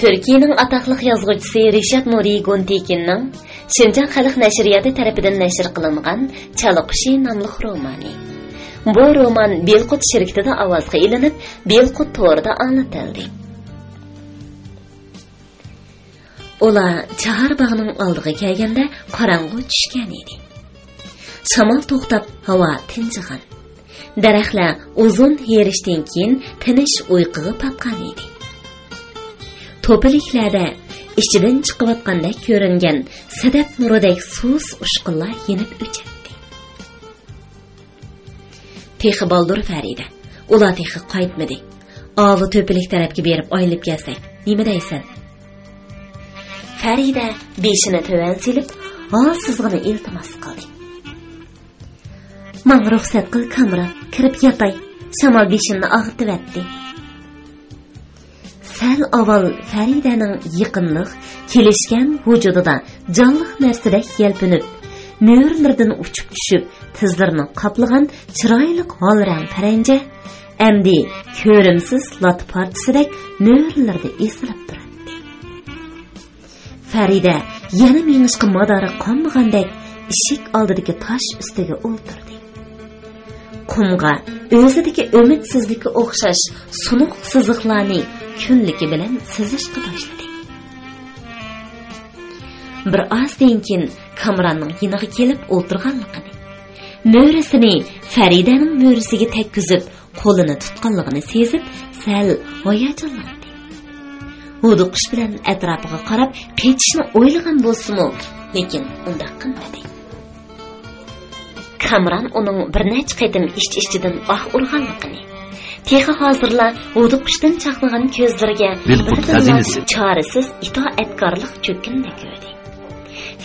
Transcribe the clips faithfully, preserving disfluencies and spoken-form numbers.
تۈركىيەنىڭ ئاتاقلىق يازغۇچىسى رىشات نۇرى گۇنتېكىننىڭ شىنجاڭ خەلق نەشرىياتى تەرىپىدىن نەشر قىلىنغان چالا قۇشى ناملىق رومانى. بۇ رومان بىلقۇت شىركىتىدە ئاۋازغا ئېلىنىپ، بىلقۇت تورىدا ئاڭلىتىلدى. ئۇلار چاھار باغنىڭ ئالدىغا كەلگەندە قاراڭغۇ چۈشكەن ئىدى. شامال توختاپ، ھاۋا تىنجىغان. دەرەخلەر ئۇزۇن ھېرىشتىن كېيىن تىنچ ئۇيقۇغا پاتقان ئىدى. توپىلىكلەردە ئىچىدىن چىقىۋاتقاندەك كۆرۈنگەن سەدەپ نۇرىدەك سۇس ئۇچقۇنلار يېنىپ ئۆچەتتى. تېخى بالدۇر، فەرىدە. ئۇلار تېخى قايتمىدى. ئاۋۇ تۆپىلىك تەرەپكە بېرىپ ئايلىنىپ كەلسەك، نېمە دەيسەن؟ فەرىدە بېشىنى تۆۋەن سېلىپ، ھالسىزغىنە ئىلتىماس قىلدى. ماڭا رۇخسەت قىل، كامران، كىرىپ ياتاي. شامال بېشىمنى ئاغرىتىۋەتتى. سەل ئاۋۋال فەرىدەنىڭ يېقىملىق، كېلىشكەن ۋۇجۇدىدا جانلىق نەرسىدەك يەلپۈنۈپ، مۈرىلىرىدىن ئۇچۇپ چۈشۈپ، تىزلىرىنى قاپلىغان چىرايلىق ھال رەڭ پەرەنجە ئەمدى كۆرۈمسىز لاتا پارچىسىدەك مۈرىلىرىدە ئېسىلىپ تۇراتتى. فەرىدە يەنە مېڭىشقا مادارى قالمىغاندەك ئىشىك ئالدىدىكى تاش ئۈستىگە ئولتۇردى. قۇمغا ئۆزىدىكى ئۈمىدسىزلىككە ئوخشاش سۇنۇق سىزىقلارنى كۈنلۈكى بىلەن سىزىشقا باشلىدى. بىر ئازدىن كېيىن كامراننىڭ يېنىغا كېلىپ ئولتۇرغانلىقىنى، مۈرىسىنى فەرىدەنىڭ مۈرىسىگە تەگكۈزۈپ، قولىنى تۇتقانلىقىنى سېزىپ، سەل ھاياجانلاندى. ھودۇقۇش بىلەن ئەتراپىغا قاراپ قېچىشنى ئويلىغان بولسىمۇ، لېكىن ئۇنداق قىلمىدى. كامران ئۇنىڭ بىر نەچچە قېتىم ئىچ-ئىچىدىن ئاھ ئۇرغانلىقىنى، تېخى ھازىرلا ھودۇقۇشتىن چاقنىغان كۆزلىرىگە بىلقۇت بىردىنلا خەزىنىسى. چارىسىز ئىتائەتكارلىق چۆككىنىنى كۆردى.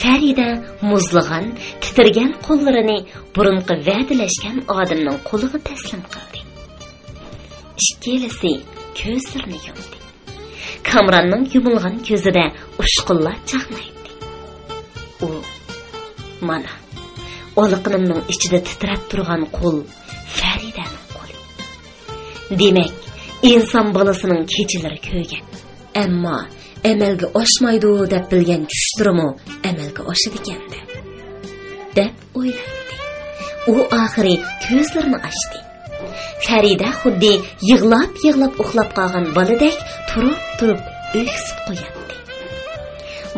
فەرىدە مۇزلىغان، تىترىگەن قوللىرىنى بۇرۇنقى ۋەدىلەشكەن ئادەمنىڭ قولىغا تەسلىم قىلدى. ئىككىلىسى كۆزلىرىنى يۇمدى. كامراننىڭ يۇمۇلغان كۆزىدە ئۇچقۇنلار چاقنايتتى. ئۇ، مانا، ئالىقىنىمنىڭ ئىچىدە تىترەپ تۇرغان قول فەرىدەنىڭ قولى. دېمەك، ئىنسان بالىسىنىڭ كېچىلىرى كۆرگەن، ئەمما ئەمەلگە ئاشمايدۇ دەپ بىلگەن چۈشلىرىمۇ ئەمەلگە ئاشىدىكەن-دە، دەپ ئويلاندى. ئۇ ئاخىرى كۆزلىرىنى ئاچتى. فەرىدە خۇددى يىغلاپ-يىغلاپ ئۇخلاپ قالغان بالىدەك تۇرۇپ-تۇرۇپ ئۆكسۈپ قوياتتى.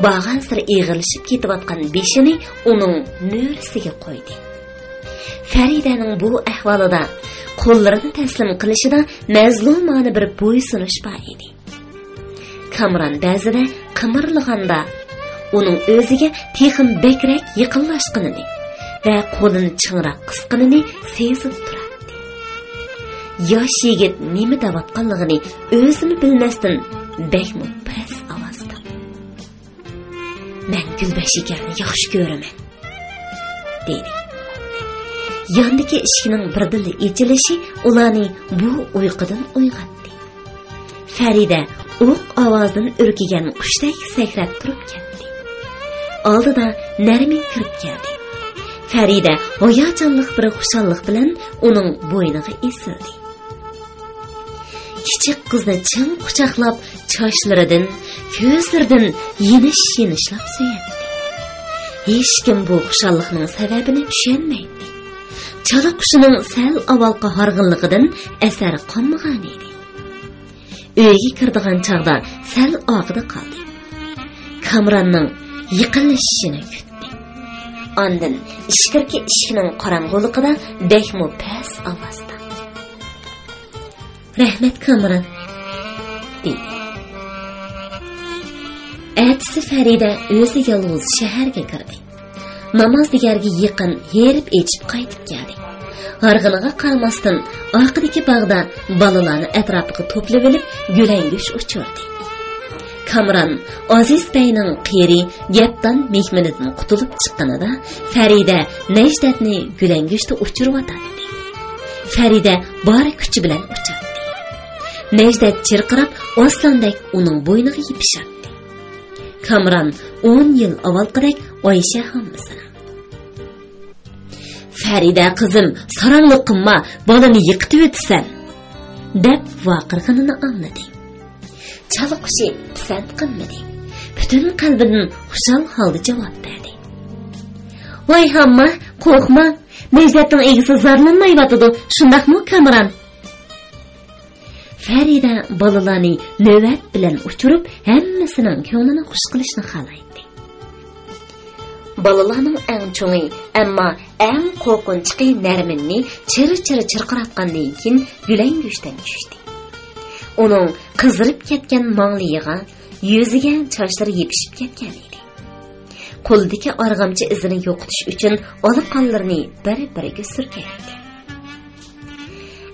بارغانسېرى ئېغىرلىشىپ كېتىۋاتقان بېشىنى ئۇنىڭ مۈرىسىگە قويدى. فەرىدەنىڭ بۇ ئەھۋالىدا، قوللىرىنى تەسلىم قىلىشىدا مەزلۇمانە بىر بويسۇنۇش بار ئىدى. كامران بەزىدە قىمىرلىغاندا، ئۇنىڭ ئۆزىگە تېخىمۇ بەكرەك يېقىنلاشقىنىنى ۋە قولىنى چىڭراق قىسقىنىنى سېزىپ تۇراتتى. ياش يىگىت نېمە دەۋاتقانلىقىنى ئۆزىمۇ بىلمەستىن، بەكمۇ پەس ئاۋازدا، «مەن گۈلبەشىكەرنى ياخشى كۆرىمەن» دېدى. ياندىكى ئىشىكنىڭ بىردىنلا ئېچىلىشى ئۇلارنى بۇ ئۇيقۇدىن ئويغاتتى. فەرىدە ئوق ئاۋازىدىن ئۈركۈگەن قۇشتەك سەكرەپ تۇرۇپ كەتتى. ئالدىدا نەرمىن كىرىپ كەلدى. فەرىدە ھاياجانلىق بىر خۇشاللىق بىلەن ئۇنىڭ بوينىغا ئېسىلدى. كىچىك قىزنى چىڭ قۇچاقلاپ، چاچلىرىدىن، كۆزلىرىدىن يېنىش-يېنىشلاپ سۆيەتتى. ھېچكىم بۇ خۇشاللىقنىڭ سەۋەبىنى چۈشەنمەيتتى. چالا قۇشىنىڭ سەل ئاۋۋالقى ھارغىنلىقىدىن ئەسەر قالمىغانىدى. ئۆيگە كىرىدىغان چاغدا سەل ئارقىدا قالدى. كامراننىڭ يېقىنلىشىشىنى كۈتتى. ئاندىن ئىچكىرىكى ئىشىكنىڭ قاراڭغۇلۇقىدا بەكمۇ پەس ئاۋازدا، «رەھمەت، كامران» دېدى. ئەتىسى فەرىدە ئۆزى يالغۇز شەھەرگە كىردى. نامازدىگەرگە يېقىن ھېرىپ ئېچىپ قايتىپ كەلدى. ھارغىنىغا قارىماستىن، ئارقىدىكى باغدا بالىلارنى ئەتراپىغا توپلىۋېلىپ، گۈلەڭگۈچ ئۇچۇردى. كامران ئازىز بەينىڭ قېرى گەپدان مېھمىنىدىن قۇتۇلۇپ چىققىنىدا، فەرىدە نەجدەتنى گۈلەڭگۈچتە ئۇچۇرۇۋاتاتتى. فەرىدە بار كۈچى بىلەن ئۇچاتتى. نەجدەت چىرقىراپ، ئارسلاندەك ئۇنىڭ بوينىغا يېپىشاتتى. كامران ئون يىل ئاۋۋالقىدەك ئايشە ھاممىسىنى، «فەرىدە قىزىم، ساراڭلىق قىلما، بالىنى يىقىتىۋېتىسەن» دەپ ۋارقىرىغىنىنى ئاڭلىدى. چالا قۇشى پىسەنت قىلمىدى. پۈتۈن قەلبىدىن خۇشال ھالدا جاۋاب بەردى. ۋاي ھامما، قورقما، نەجدەتنىڭ ئىگىسى زارلانمايۋاتىدۇ، شۇنداقمۇ، كامران؟ فەرىدە بالىلارنى نۆۋەت بىلەن ئۇچۇرۇپ، ھەممىسىنىڭ كۆڭلىنى خۇش قىلىشنى خالايتتى. بالىلارنىڭ ئەڭ چوڭى، ئەمما ئەڭ قورقۇنچىقى نەرمىننى چىر-چىر چىرقىراتقاندىن كېيىن گۈلەڭگۈشتەن چۈشتى. ئۇنىڭ قىزىرىپ كەتكەن ماڭلىيىغا، يۈزىگە چاچلىرى يېپىشىپ كەتكەن ئىدى. قولىدىكى ئارغامچا ئىزىنى يوقىتىش ئۈچۈن ئالا قانلىرىنى بىر-بىرىگە سۈركەيتتى.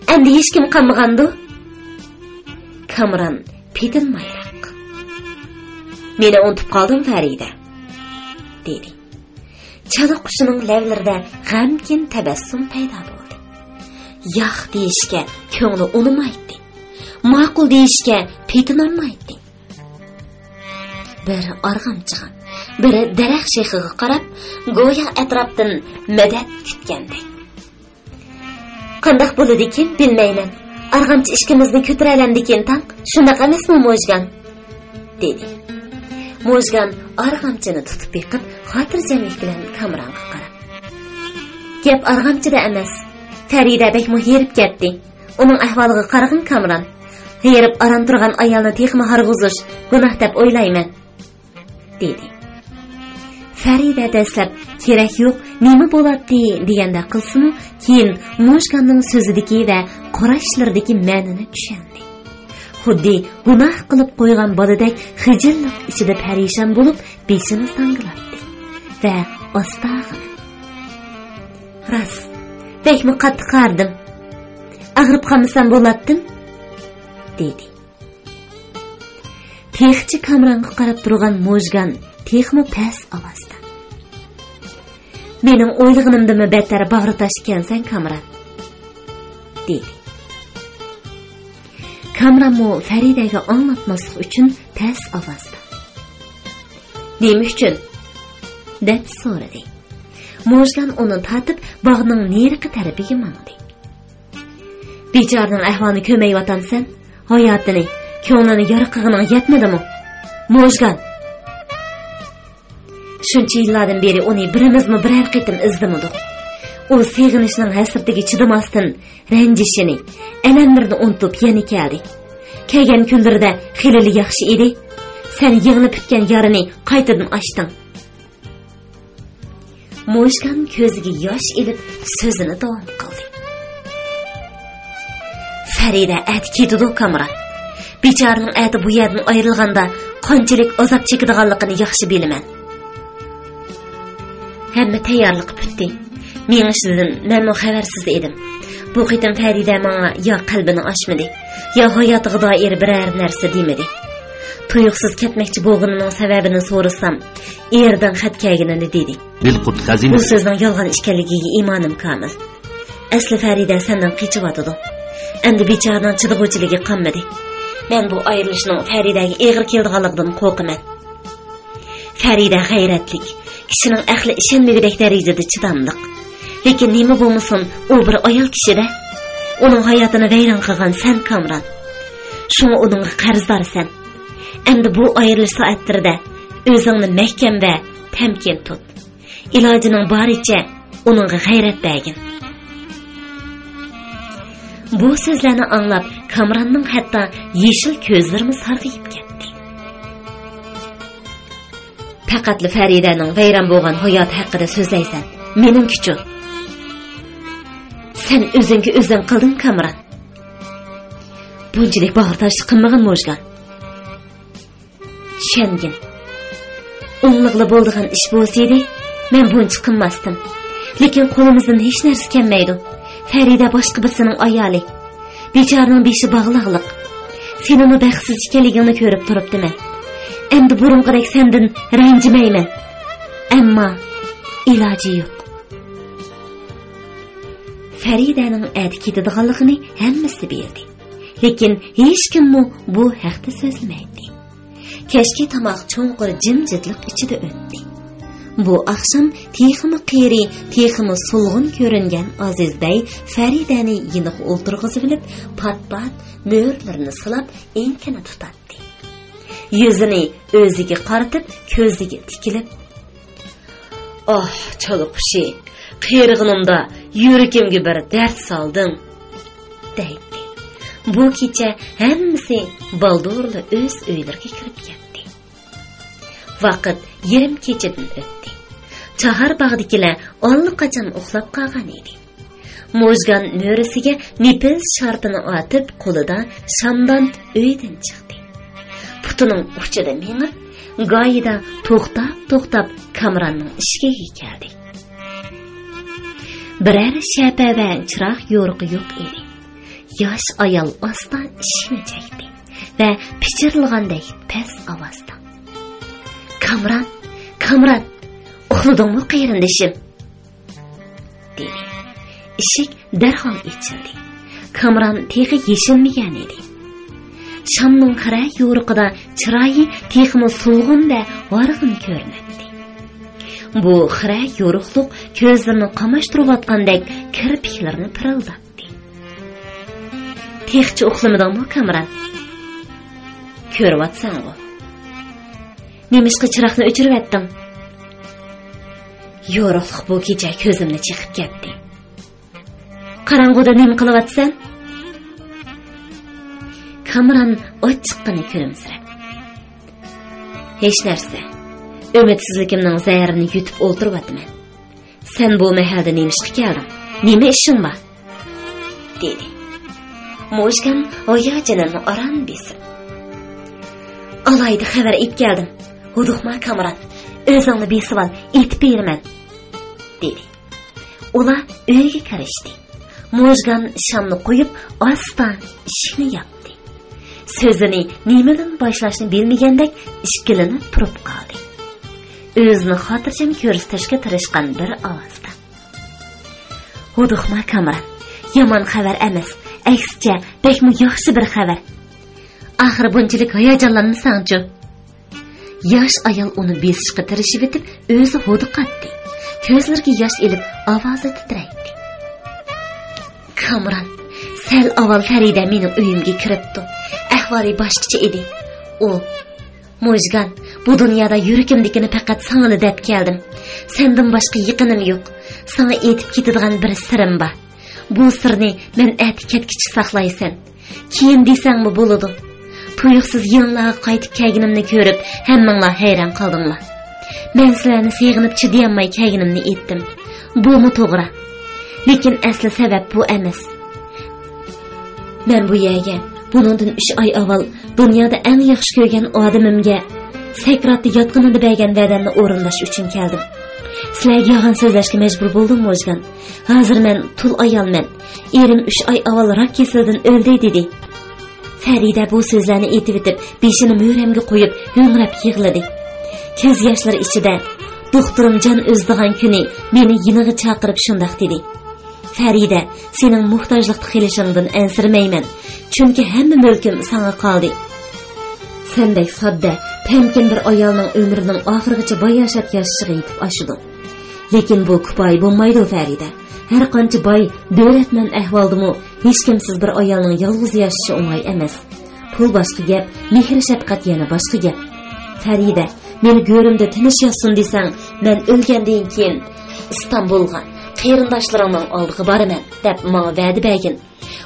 ئەمدى ھېچكىم قالمىغاندۇ؟ كامران پېتىنمايراق، مېنى ئۇنتۇپ قالدىڭ، فەرىدە، دېدى. چالا قۇشىنىڭ لەۋلىرىدە غەمكىن تەبەسسۇم پەيدا بولدى. ياق دېيىشكە كۆڭلى ئۇنىمايتتى. ماقۇل دېيىشكە پېتىنالمايتتى. بىر ئارغامچىغا، بىر دەرەخ شېخىغا قاراپ، گويا ئەتراپتىن مەدەت كۈتكەندەك. قانداق بولىدىكىن، بىلمەيمەن. ئارغامچا ئىككىمىزنى كۆتۈرەلەمدىكىن تاڭ، شۇنداق ئەمەسمۇ، موژگان؟ دېدى. موژگان ئارغامچىنى تۇتۇپ بېقىپ، خاتىرجەملىك بىلەن كامرانغا قاراپ. گەپ ئارغامچىدا ئەمەس. فەرىدە بەكمۇ ھېرىپ كەتتى. ئۇنىڭ ئەھۋالىغا قارىغىن، كامران. ھېرىپ ئاران تۇرغان ئايالنى تېخىمۇ ھارغۇزۇش گۇناھ دەپ ئويلايمەن، دېدى. فەرىدە دەسلەپ كېرەك يوق، نېمە بولاتتى دېگەندەك قىلسىمۇ، كېيىن موژگاننىڭ سۆزىدىكى ۋە قاراشلىرىدىكى مەنىنى چۈشەندى. خۇددى گۇناھ قىلىپ قويغان بالىدەك خىجىللىق ئىچىدە پەرىشان بولۇپ، بېشىنى ساڭگىلاتتى ۋە ئاستاغىنا، راست، بەكمۇ قاتتىق ھاردىم. ئاغرىپ قالمىسام بولاتتىم، دېدى. تېخىچە كامرانغا قاراپ تۇرغان موژگان تېخىمۇ پەس ئاۋازدا، مېنىڭ ئويلىغىنىمدىنمۇ بەتتەر باغرى تاش ئىكەنسەن، كامران، دېدى. كامرانمۇ فەرىدەگە ئاڭلاتماسلىق ئۈچۈن پەس ئاۋازدا، نېمە ئۈچۈن؟ دەپ سورىدى. موژگان ئۇنى تارتىپ، باغنىڭ نېرىقى تەرىپىگە ماڭدى. بىچارىنىڭ ئەھۋالىنى كۆرمەيۋاتامسەن؟ ھاياتىنى، كۆڭلىنى يارا قىلغىنىڭ يەتمىدىمۇ؟ موژگان! شۇنچە يىللاردىن بېرى ئۇنى بىرىمىزمۇ بىرەر قېتىم ئىزدىمىدۇق. ئۇ سېغىنىشنىڭ ھەسرىتىگە چىدىماستىن، رەنجىشىنى، ئەلەملىرىنى ئۇنتۇپ يەنە كەلدى. كەلگەن كۈنلىرىدە خېلىلا ياخشى ئىدى. سەن يېڭىلا پۈتكەن يارىنى قايتىدىن ئاچتىڭ. موژگان كۆزىگە ياش ئېلىپ سۆزىنى داۋام قىلدى. فەرىدە ئەتە كېتىدۇ، كامران. بىچارىنىڭ ئەتە بۇ يەردىن ئايرىلغاندا قانچىلىك ئازاب چېكىدىغانلىقىنى ياخشى بىلىمەن. ھەممە تەييارلىق پۈتتى. مېڭىشىدىن مەنمۇ خەۋەرسىز ئىدىم. بۇ قېتىم فەرىدە ماڭا يا قەلبىنى ئاچمىدى، يا ھاياتىغا دائىر بىرەر نەرسە دېمىدى. تۇيۇقسىز كەتمەكچى بولغىنىنىڭ سەۋەبىنى سورىسام، ئېرىدىن خەت كەلگىنىنى دېدى. بىلقۇت بۇ خەزىنىسى. سۆزنىڭ يالغان ئىكەنلىكىگە ئىمانىم كامىل. ئەسلى فەرىدە سەندىن قېچىۋاتىدۇ. ئەمدى بىچارىنىڭ چىدىغۇچىلىكى قالمىدى. مەن بۇ ئايرىلىشنىڭ فەرىدەگە ئېغىر كېلىدىغانلىقىدىن قورقىمەن. فەرىدە غەيرەتلىك، كىشىنىڭ ئەقلى ئىشەنمىگۈدەك دەرىجىدە چىداملىق. لېكىن نېمە بولمىسۇن، ئۇ بىر ئايال كىشىدە. ئۇنىڭ ھاياتىنى ۋەيران قىلغان سەن، كامران. شۇڭا ئۇنىڭغا قەرزدارسەن. ئەمدى بۇ ئايرىلىش سائەتلىرىدە ئۆزۈڭنى مەھكەم ۋە تەمكىن تۇت. ئىلاجىنىڭ بارىچە ئۇنىڭغا غەيرەت بەرگىن. بۇ سۆزلەرنى ئاڭلاپ، كامراننىڭ ھەتتا يېشىل كۆزلىرىمۇ سارغىيىپ كەتتى. پەقەتلا فەرىدەنىڭ ۋەيران بولغان ھاياتى ھەققىدە سۆزلەيسەن، مېنىڭكىچۇ؟ سەن ئۆزۈڭگە ئۆزۈڭ قىلدىڭ، كامران. بۇنچىلىك باغرى تاشلىق قىلمىغىن، موژگان. چۈشەنگىن. ئوڭلۇقلا بولىدىغان ئىش بولسىدى، مەن بۇنچە قىلماستىم. لېكىن قولىمىزدىن ھېچ نەرسە كەلمەيدۇ. فەرىدە باشقا بىرسىنىڭ ئايالى. بىچارىنىڭ بېشى باغلاقلىق. سېنىمۇ بەختسىز ئىكەنلىكىڭنى كۆرۈپ تۇرۇپتىمەن. ئەمدى بۇرۇنقىدەك سەندىن رەنجىمەيمەن. ئەمما ئىلاجى يوق. فەرىدەنىڭ ئەتە كېتىدىغانلىقىنى ھەممىسى بىلدى. لېكىن ھېچكىممۇ بۇ ھەقتە سۆزلىمەيتتى. كەچكى تاماق چوڭقۇر جىمجىتلىق ئىچىدە ئۆتتى. بۇ ئاخشام تېخىمۇ قېرى، تېخىمۇ سولغۇن كۆرۈنگەن ئازىز بەگ فەرىدەنى يېنىغا ئولتۇرغۇزۇۋېلىپ، پات-پات مۈرىلىرىنى سىلاپ، ئېڭىكىنى تۇتاتتى. يۈزىنى ئۆزىگە قارىتىپ، كۆزىگە تىكىلىپ، «ئاھ، چالا قۇشى، قېرىغىنىمدا يۈرىكىمگە بىر دەرد سالدىڭ» دەيتتى. بۇ كېچە ھەممىسى بالدۇرلا ئۆز ئۆيلىرىگە كىرىپ كەتتى. ۋاقىت يېرىم كېچىدىن ئۆتتى. چاھار باغدىكىلەر ئاللىقاچان ئۇخلاپ قالغان ئىدى. موژگان مۈرىسىگە نېپىز شارپىنى ئاتىپ، قولىدا شامدان ئۆيدىن چىقتى. پۇتىنىڭ ئۇچىدا مېڭىپ، گاھىدا توختاپ-توختاپ كامراننىڭ ئىشىكىگە كەلدى. بىرەر شەپە ۋە چىراغ يورۇقى يوق ئىدى. ياش ئايال ئاستا ئىشىكنى چەكتى ۋە پىچىرلىغاندەك پەس ئاۋازدا، «كامران، كامران، ئۇخلىدىڭمۇ قېرىندىشىم؟» دېدى. ئىشىك دەرھال ئېچىلدى. كامران تېخى يېشىلمىگەن ئىدى. شامنىڭ خىرە يورۇقىدا چىرايى تېخىمۇ سولغۇن ۋە ھارغىن كۆرۈنەتتى. بۇ خىرە يورۇقلۇق كۆزلىرىنى قاماشتۇرۇۋاتقاندەك كىرپىكلىرىنى پىرىلداتتى. «تېخىچە ئۇخلىمىدىڭمۇ، كامران؟ كۆرۈۋاتساڭغۇ. نېمىشقا چىراغنى ئۆچۈرۈۋەتتىڭ؟» «يورۇقلۇق بۇ كېچە كۆزۈمنى چېقىپ كەتتى.» «قاراڭغۇدا نېمە قىلىۋاتىسەن؟» كامران ئاچچىققىنە كۈلۈمسىرەپ، «ھېچنەرسە. ئۈمىدسىزلىكىمنىڭ زەھىرىنى يۇتۇپ ئولتۇرۇۋاتىمەن. سەن بۇ مەھەلدە نېمىشقا كەلدىڭ؟ نېمە ئىشىڭ بار؟» دېدى. موژگان ھاياجىنىنى ئاران بېسىپ، «ئالاھىدە خەۋەر ئېلىپ كەلدىم. ھودۇقما، كامران، ئۆزۈڭنى بېسىۋال، ئېيتىپ بېرىمەن» دېدى. ئۇلار ئۆيگە كىرىشتى. موژگان شامنى قويۇپ، ئاستا ئىشىكنى ياپتى. سۆزىنى نېمىدىن باشلاشنى بىلمىگەندەك ئىككىلىنىپ تۇرۇپ قالدى. ئۆزىنى خاتىرجەم كۆرسىتىشكە تىرىشقان بىر ئاۋازدا، «ھودۇقما، كامران، يامان خەۋەر ئەمەس، ئەكسىچە، بەكمۇ ياخشى بىر خەۋەر. ئاخىر بۇنچىلىك ھاياجانلانمىساڭچۇ؟» ياش ئايال ئۇنى بېسىشقا تىرىشىۋېتىپ، ئۆزى ھودۇقاتتى. كۆزلىرىگە ياش ئېلىپ، ئاۋازى تىترەيتتى. «كامران، سەل ئاۋۋال فەرىدە مېنىڭ ئۆيۈمگە كىرىپتۇ. ئەھۋالى باشقىچە ئىدى. ئۇ، موژگان، بۇ دۇنيادا يۈرىكىمدىكىنى پەقەت ساڭىلا دەپ كەلدىم. سەندىن باشقا يېقىنىم يوق. ساڭا ئېيتىپ كېتىدىغان بىر سىرىم بار. بۇ سىرنى مەن ئەتە كەتكۈچە ساقلايسەن. كېيىن دېسەڭمۇ بولىدۇ. تۇيۇقسىز يېڭىلارغا قايتىپ كەلگىنىمنى كۆرۈپ، ھەممىڭلار ھەيران قالدىڭلار. مەن سىلەرنى سېغىنىپ چىدىيالماي كەلگىنىمنى ئېيتتىم. بۇمۇ توغرا. لېكىن ئەسلى سەۋەب بۇ ئەمەس. مەن بۇ يەرگە بۇنىڭدىن ئۈچ ئاي ئاۋۋال دۇنيادا ئەڭ ياخشى كۆرگەن ئادىمىمگە سەكراتتا ياتقىنىدا بەرگەن ۋەدەمنى ئورۇنداش ئۈچۈن كەلدىم. سىلەرگە يالغان سۆزلەشكە مەجبۇر بولدۇم، موژگان. ھازىر مەن تۇل ئايالمەن. ئېرىم ئۈچ ئاي ئاۋۋال راك كېسىلىدىن ئۆلدى» دېدى. فەرىدە بۇ سۆزلەرنى ئېيتىۋېتىپ، بېشىنى مۈرەمگە قويۇپ، ھۆڭرەپ يىغلىدى. كۆز ياشلىرى ئىچىدە، «دوختۇرۇم جان ئۈزىدىغان كۈنى مېنى يېنىغا چاقىرىپ شۇنداق دېدى: فەرىدە، سېنىڭ موھتاجلىقتا قېلىشىڭدىن ئەنسىرىمەيمەن، چۈنكى ھەممە مۈلكۈم ساڭا قالدى. سەندەك ساددە، تەمكىن بىر ئايالنىڭ ئۆمرىنىڭ ئاخىرىغىچە باياشات ياشىشىغا يېتىپ ئاشىدۇ. لېكىن بۇ كۇپايە بولمايدۇ، فەرىدە. ھەر قانچە باي، دۆلەتمەن ئەھۋالدىمۇ، ھېچكىمسىز بىر ئايالنىڭ يالغۇز ياشىشى ئوڭاي ئەمەس. پۇل باشقا گەپ، مېھىر-شەپقەت يەنە باشقا گەپ. فەرىدە، مېنى گۆرۈمدە تىنچ ياتسۇن دېسەڭ، مەن ئۆلگەندىن كېيىن ئىستانبۇلغا، قېرىنداشلىرىڭنىڭ ئالدىغا بارىمەن» دەپ ماڭا ۋەدە بەرگىن.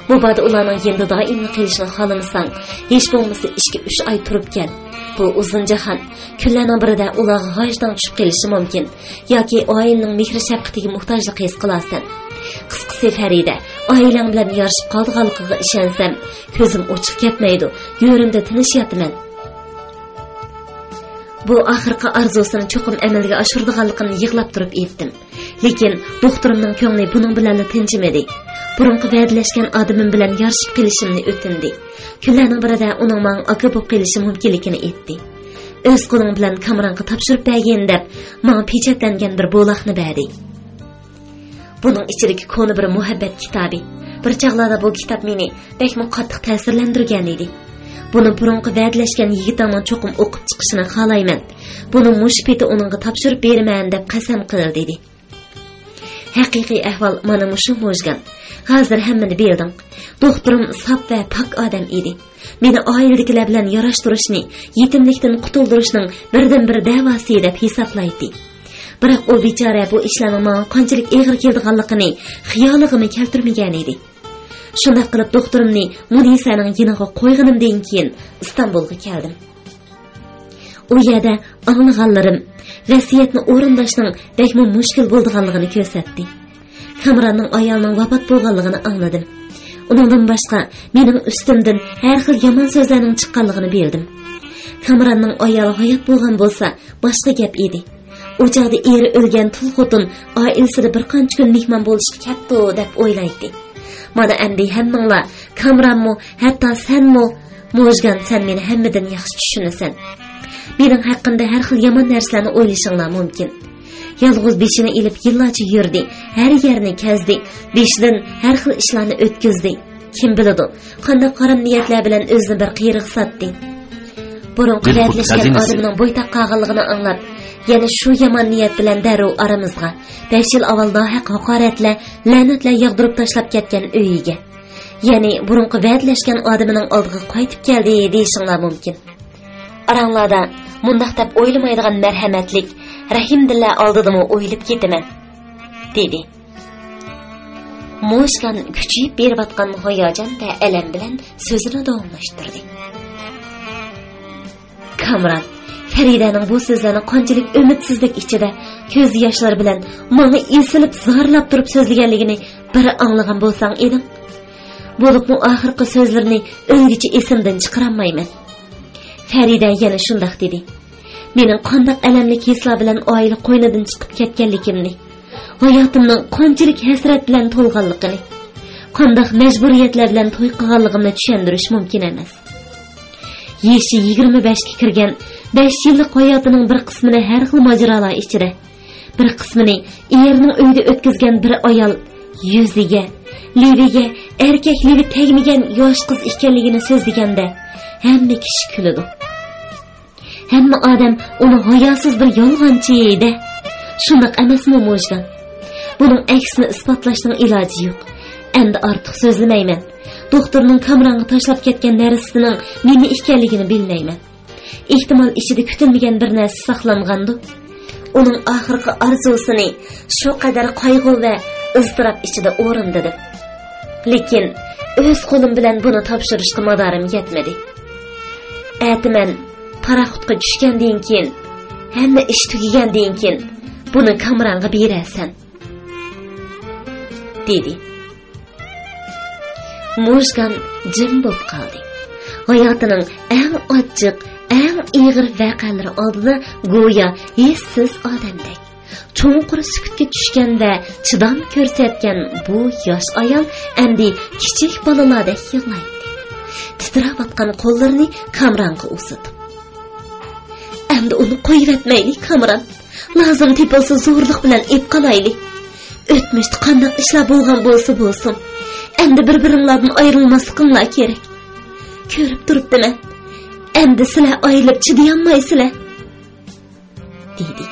مۇبادا ئۇلارنىڭ يېنىدا دائىملا قېلىشنى خالىمىساڭ، ھېچ بولمىسا ئىككى-ئۈچ ئاي تۇرۇپ كەل. بۇ ئۇزۇن جاھان. كۈنلەرنىڭ بىرىدە ئۇلارغا ھاجىتىڭ چۈشۈپ قېلىشى مۇمكىن. ياكى ئائىلىنىڭ مېھىر-شەپقىتىگە موھتاجلىق ھېس قىلارسەن. قىسقىسى، فەرىدە، ئائىلەڭ بىلەن يارىشىپ قالىدىغانلىقىغا ئىشەنسەم، كۆزۈم ئوچۇق كەتمەيدۇ، گۆرۈمدە تىنچ ياتىمەن. بۇ ئاخىرقى ئارزۇسىنى چوقۇم ئەمەلگە ئاشۇرىدىغانلىقىنى يىغلاپ تۇرۇپ ئېيتتىم. لېكىن دوختۇرۇمنىڭ كۆڭلى بۇنىڭ بىلەنلا تىنچىمىدى. بۇرۇنقى ۋەدىلەشكەن ئادىمىم بىلەن يارىشىپ قېلىشىمنى ئۆتۈندى. كۈنلەرنىڭ بىرىدە ئۇنىڭ ماڭا ئاكا بولۇپ قېلىشى مۇمكىنلىكىنى ئېيتتى. ئۆز قولۇڭ بىلەن كامرانغا تاپشۇرۇپ بەرگىن دەپ، ماڭا پېچەتلەنگەن بىر بولاقنى بەردى. بۇنىڭ ئىچىدىكى كونا بىر مۇھەببەت كىتابى. بىر چاغلاردا بۇ كىتاب مېنى بەكمۇ قاتتىق تەسىرلەندۈرگەن ئىدى. بۇنى بۇرۇنقى ۋەدىلەشكەن يىگىتىڭنىڭ چوقۇم ئوقۇپ چىقىشىنى خالايمەن. بۇنى مۇشۇ پېتى ئۇنىڭغا تاپشۇرۇپ بېرىمەن دەپ قەسەم قىل، دېدى. ھەقىقىي ئەھۋال مانا مۇشۇ، موژگان. ھازىر ھەممىنى بىلدىڭ. دوختۇرۇم ساپ ۋە پاك ئادەم ئىدى. مېنى ئائىلىدىكىلەر بىلەن ياراشتۇرۇشنى، يېتىملىكتىن قۇتۇلدۇرۇشنىڭ بىردىنبىر دەۋاسى دەپ ھېسابلايتتى. بىراق ئۇ بىچارە بۇ ئىشلارنىڭ ماڭا قانچىلىك ئېغىر كېلىدىغانلىقىنى خىيالىغىمۇ كەلتۈرمىگەنىدى. شۇنداق قىلىپ دوختۇرۇمنى مۇنىسەنىڭ يېنىغا قويغىنىمدىن كېيىن ئىستانبۇلغا كەلدىم. ئۇ يەردە ئاڭلىغانلىرىم ۋەسىيەتنى ئورۇنداشنىڭ بەكمۇ مۈشكۈل بولىدىغانلىقىنى كۆرسەتتى. كامراننىڭ ئايالىنىڭ ۋاپات بولغانلىقىنى ئاڭلىدىم. ئۇنىڭدىن باشقا مېنىڭ ئۈستۈمدىن ھەر خىل يامان سۆزلەرنىڭ چىققانلىقىنى بىلدىم. كامراننىڭ ئايالى ھايات بولغان بولسا، باشقا گەپ ئىدى. ئۇ چاغدا ئېرى ئۆلگەن تۇل خوتۇن ئائىلىسىدە بىر قانچە كۈن مېھمان بولۇشقا كەپتۇ دەپ ئويلايتتى. مانا ئەمدى ھەممىڭلار، كامرانمۇ، ھەتتا سەنمۇ، موژگان، سەن مېنى ھەممىدىن ياخشى چۈشىنىسەن. مېنىڭ ھەققىمدە ھەر خىل يامان نەرسىلەرنى ئويلىشىڭلار مۇمكىن. يالغۇز بېشىنى ئېلىپ يىللارچە يۈردى، ھەر يەرنى كەزدى، بېشىدىن ھەر خىل ئىشلارنى ئۆتكۈزدى. كىم بىلىدۇ، قانداق ھارام نىيەتلەر بىلەن ئۆزىنى بىر قىيرىغا ساتتى. بۇرۇنقى ۋەدىلەشكەن ئادىمىنىڭ بويتاق قالغانلىقىنى ئاڭلاپ، يەنە شۇ يامان نىيەت بىلەن دەررۇ ئارىمىزغا، بەش يىل ئاۋۋال ناھەق ھاقارەتلەر، لەنەتلەر ياغدۇرۇپ تاشلاپ كەتكەن ئۆيىگە، يەنى بۇرۇنقى ۋەدىلەشكەن ئادىمىنىڭ ئالدىغا قايتىپ كەلدى دېيىشىڭلار مۇمكىن. ئاراڭلاردا مۇنداق دەپ ئويلىمايدىغان مەرھەمەتلىك، رەھىمدىللەر ئالدىدىمۇ ئويۇلۇپ كېتىمەن، دېدى. موژگان كۈچىيىپ بېرىۋاتقان ھاياجان ۋە ئەلەم بىلەن سۆزىنى داۋاملاشتۇردى. كامران، فەرىدەنىڭ بۇ سۆزلەرنى قانچىلىك ئۈمىدسىزلىك ئىچىدە، كۆز ياشلىرى بىلەن ماڭا ئېسىلىپ زارلاپ تۇرۇپ سۆزلىگەنلىكىنى بىر ئاڭلىغان بولساڭ ئىدىڭ. بولۇپمۇ ئاخىرقى سۆزلىرىنى ئۆلگۈچە ئېسىمدىن چىقىرالمايمەن. فەرىدە يەنە شۇنداق دېدى. مېنىڭ قانداق ئەلەملىك ھېسلار بىلەن ئائىلە قوينىدىن چىقىپ كەتكەنلىكىمنى، ھاياتىمنىڭ قانچىلىك ھەسرەت بىلەن تولغانلىقىنى، قانداق مەجبۇرىيەتلەر بىلەن توي قىلغانلىقىمنى چۈشەندۈرۈش مۇمكىن ئەمەس. يېشى يىگىرمە بەشكە كىرگەن، بەش يىللىق ھاياتىنىڭ بىر قىسمىنى ھەر خىل ماجىرالار ئىچىدە، بىر قىسمىنى ئېرىنىڭ ئۆيىدە ئۆتكۈزگەن بىر ئايال يۈزىگە، لېۋىگە، ئەركەك لېۋى تەگمىگەن ياش قىز ئىكەنلىكىنى سۆزلىگەندە، ھەممە كىشى كۈلىدۇ. ھەممە ئادەم ئۇنى ھاياسىز بىر يالغانچى دەيدۇ. شۇنداق ئەمەسمۇ، موژگان؟ بۇنىڭ ئەكسىنى ئىسپاتلاشنىڭ ئىلاجى يوق. ئەمدى ئارتۇق سۆزلىمەيمەن. دوختۇرنىڭ كامرانغا تاشلاپ كەتكەن نەرسىسىنىڭ نېمە ئىكەنلىكىنى بىلمەيمەن. ئېھتىمال، ئىچىدە كۈتۈلمىگەن بىر نەرسە ساقلانغاندۇ. ئۇنىڭ ئاخىرقى ئارزۇسىنى شۇ قەدەر قايغۇ ۋە ئىزتىراپ ئىچىدە ئورۇندىدىم. لېكىن ئۆز قولۇم بىلەن بۇنى تاپشۇرۇشقا مادارىم يەتمىدى. ئەتە مەن پاراخوتقا چۈشكەندىن كېيىن، ھەممە ئىش تۈگىگەندىن كېيىن بۇنى كامرانغا بېرەرسەن، دېدى. موژگان جىم بولۇپ قالدى. ھاياتىنىڭ ئەڭ ئاچچىق، ئەڭ ئېغىر ۋەقەلىرى ئالدىدا گويا ھېسسىز ئادەمدەك، چوڭقۇر سۈكۈتكە چۈشكەن ۋە چىدام كۆرسەتكەن بۇ ياش ئايال ئەمدى كىچىك بالىلاردەك يىغلايتتى. تىترەۋاتقان قوللىرىنى كامرانغا ئۇزىتىپ، ئەمدى ئۇنى قويۇۋەتمەيلى، كامران. لازىم تېپىلسا زورلۇق بىلەن ئېلىپ قالايلى. ئۆتمۈشتە قانداق ئىشلار بولغان بولسا بولسۇن، ئەمدى بىر-بىرىڭلاردىن ئايرىلماسلىقىڭلار كېرەك. كۆرۈپ تۇرۇپتىمەن، ئەمدى سىلەر ئايرىلىپ چىدىيالمايسىلەر، دېدى.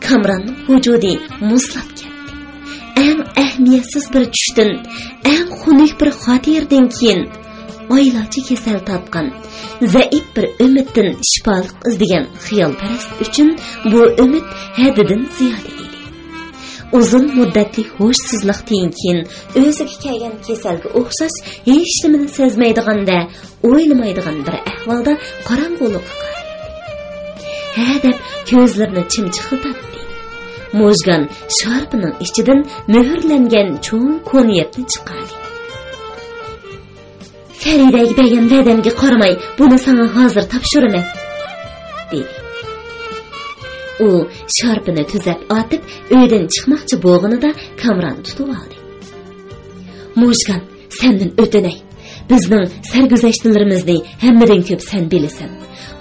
كامراننىڭ ۋۇجۇدى مۇزلاپ كەتتى. ئەڭ ئەھمىيەتسىز بىر چۈشتىن، ئەڭ خۇنۈك بىر خاتىرىدىن كېيىن ئايلارچە كېسەل تارتقان، زەئىپ بىر ئۈمىدتىن شىپالىق ئىزدىگەن خىيالپەرەس ئۈچۈن بۇ ئۈمىد ھەددىدىن زىيادە ئىدى. ئۇزۇن مۇددەتلىك ھوشسىزلىقتىن كېيىن ئۆزىگە كەلگەن كېسەلگە ئوخشاش ھېچنېمىنى سەزمەيدىغان ۋە ئويلىمايدىغان بىر ئەھۋالدا قاراڭغۇلۇققا قارايتتى. ھە دەپ كۆزلىرىنى چىمچىقلىتاتتى. موژگان شارپىنىڭ ئىچىدىن مۆھۈرلەنگەن چوڭ كونۋېرتنى چىقاردى. فەرىدەگە بەرگەن ۋەدەمگە قارىماي، بۇنى ساڭا ھازىر تاپشۇرىمەن، دېدى. ئۇ شارپىنى تۈزەپ ئاتىپ، ئۆيدىن چىقماقچى بولغىنىدا كامران تۇتۇۋالدى. موژگان، سەندىن ئۆتۈنەي. بىزنىڭ سەرگۈزەشتلىرىمىزنى ھەممىدىن كۆپ سەن بىلىسەن.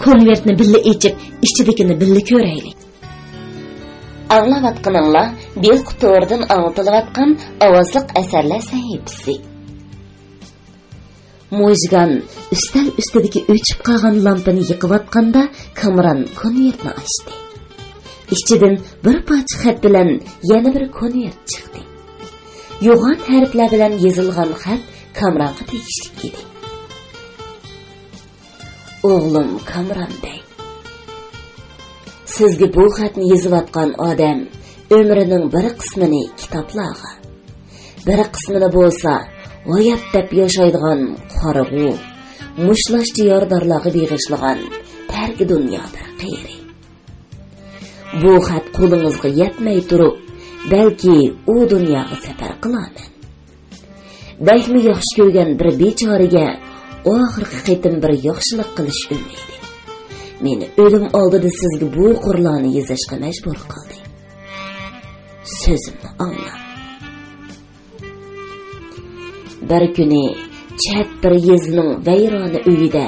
كونۋېرتنى بىللە ئېچىپ، ئىچىدىكىنى بىللە كۆرەيلى. ئاڭلاۋاتقىنىڭلار بىلقۇ تورىدىن ئاڭلىتىلىۋاتقان ئاۋازلىق ئەسەرلەر سەھىپىسى. موژگان ئۈستەل ئۈستىدىكى ئۆچۈپ قالغان لامپىنى يېقىۋاتقاندا، كامران كونۋېرتنى ئاچتى. ئىچىدىن بىر پارچە خەت بىلەن يەنە بىر كونۋېرت چىقتى. يوغان ھەرپلەر بىلەن يېزىلغان خەت كامرانغا تېگىشلىك ئىدى. ئوغلۇم كامران بەگ، سىزگە بۇ خەتنى يېزىۋاتقان ئادەم ئۆمرىنىڭ بىر قىسمىنى كىتابلارغا، بىر قىسمىنى بولسا ھايات دەپ ياشايدىغان قارىغۇ، مۇشۇلاشچە يارىدارلارغا بېغىشلىغان تەركى دۇنيا بىر قېرى. بۇ خەت قولىڭىزغا يەتمەي تۇرۇپ، بەلكى ئۇ دۇنياغا سەپەر قىلارمەن. بەكمۇ ياخشى كۆرگەن بىر بىچارىگە ئاخىرقى قېتىم بىر ياخشىلىق قىلىش ئۈمىدى مېنى ئۆلۈم ئالدىدا سىزگە بۇ قۇرلارنى يېزىشقا مەجبۇر قىلدى. سۆزۈمنى ئاڭلاڭ. بىر كۈنى چەت بىر يېزىنىڭ ۋەيرانە ئۆيىدە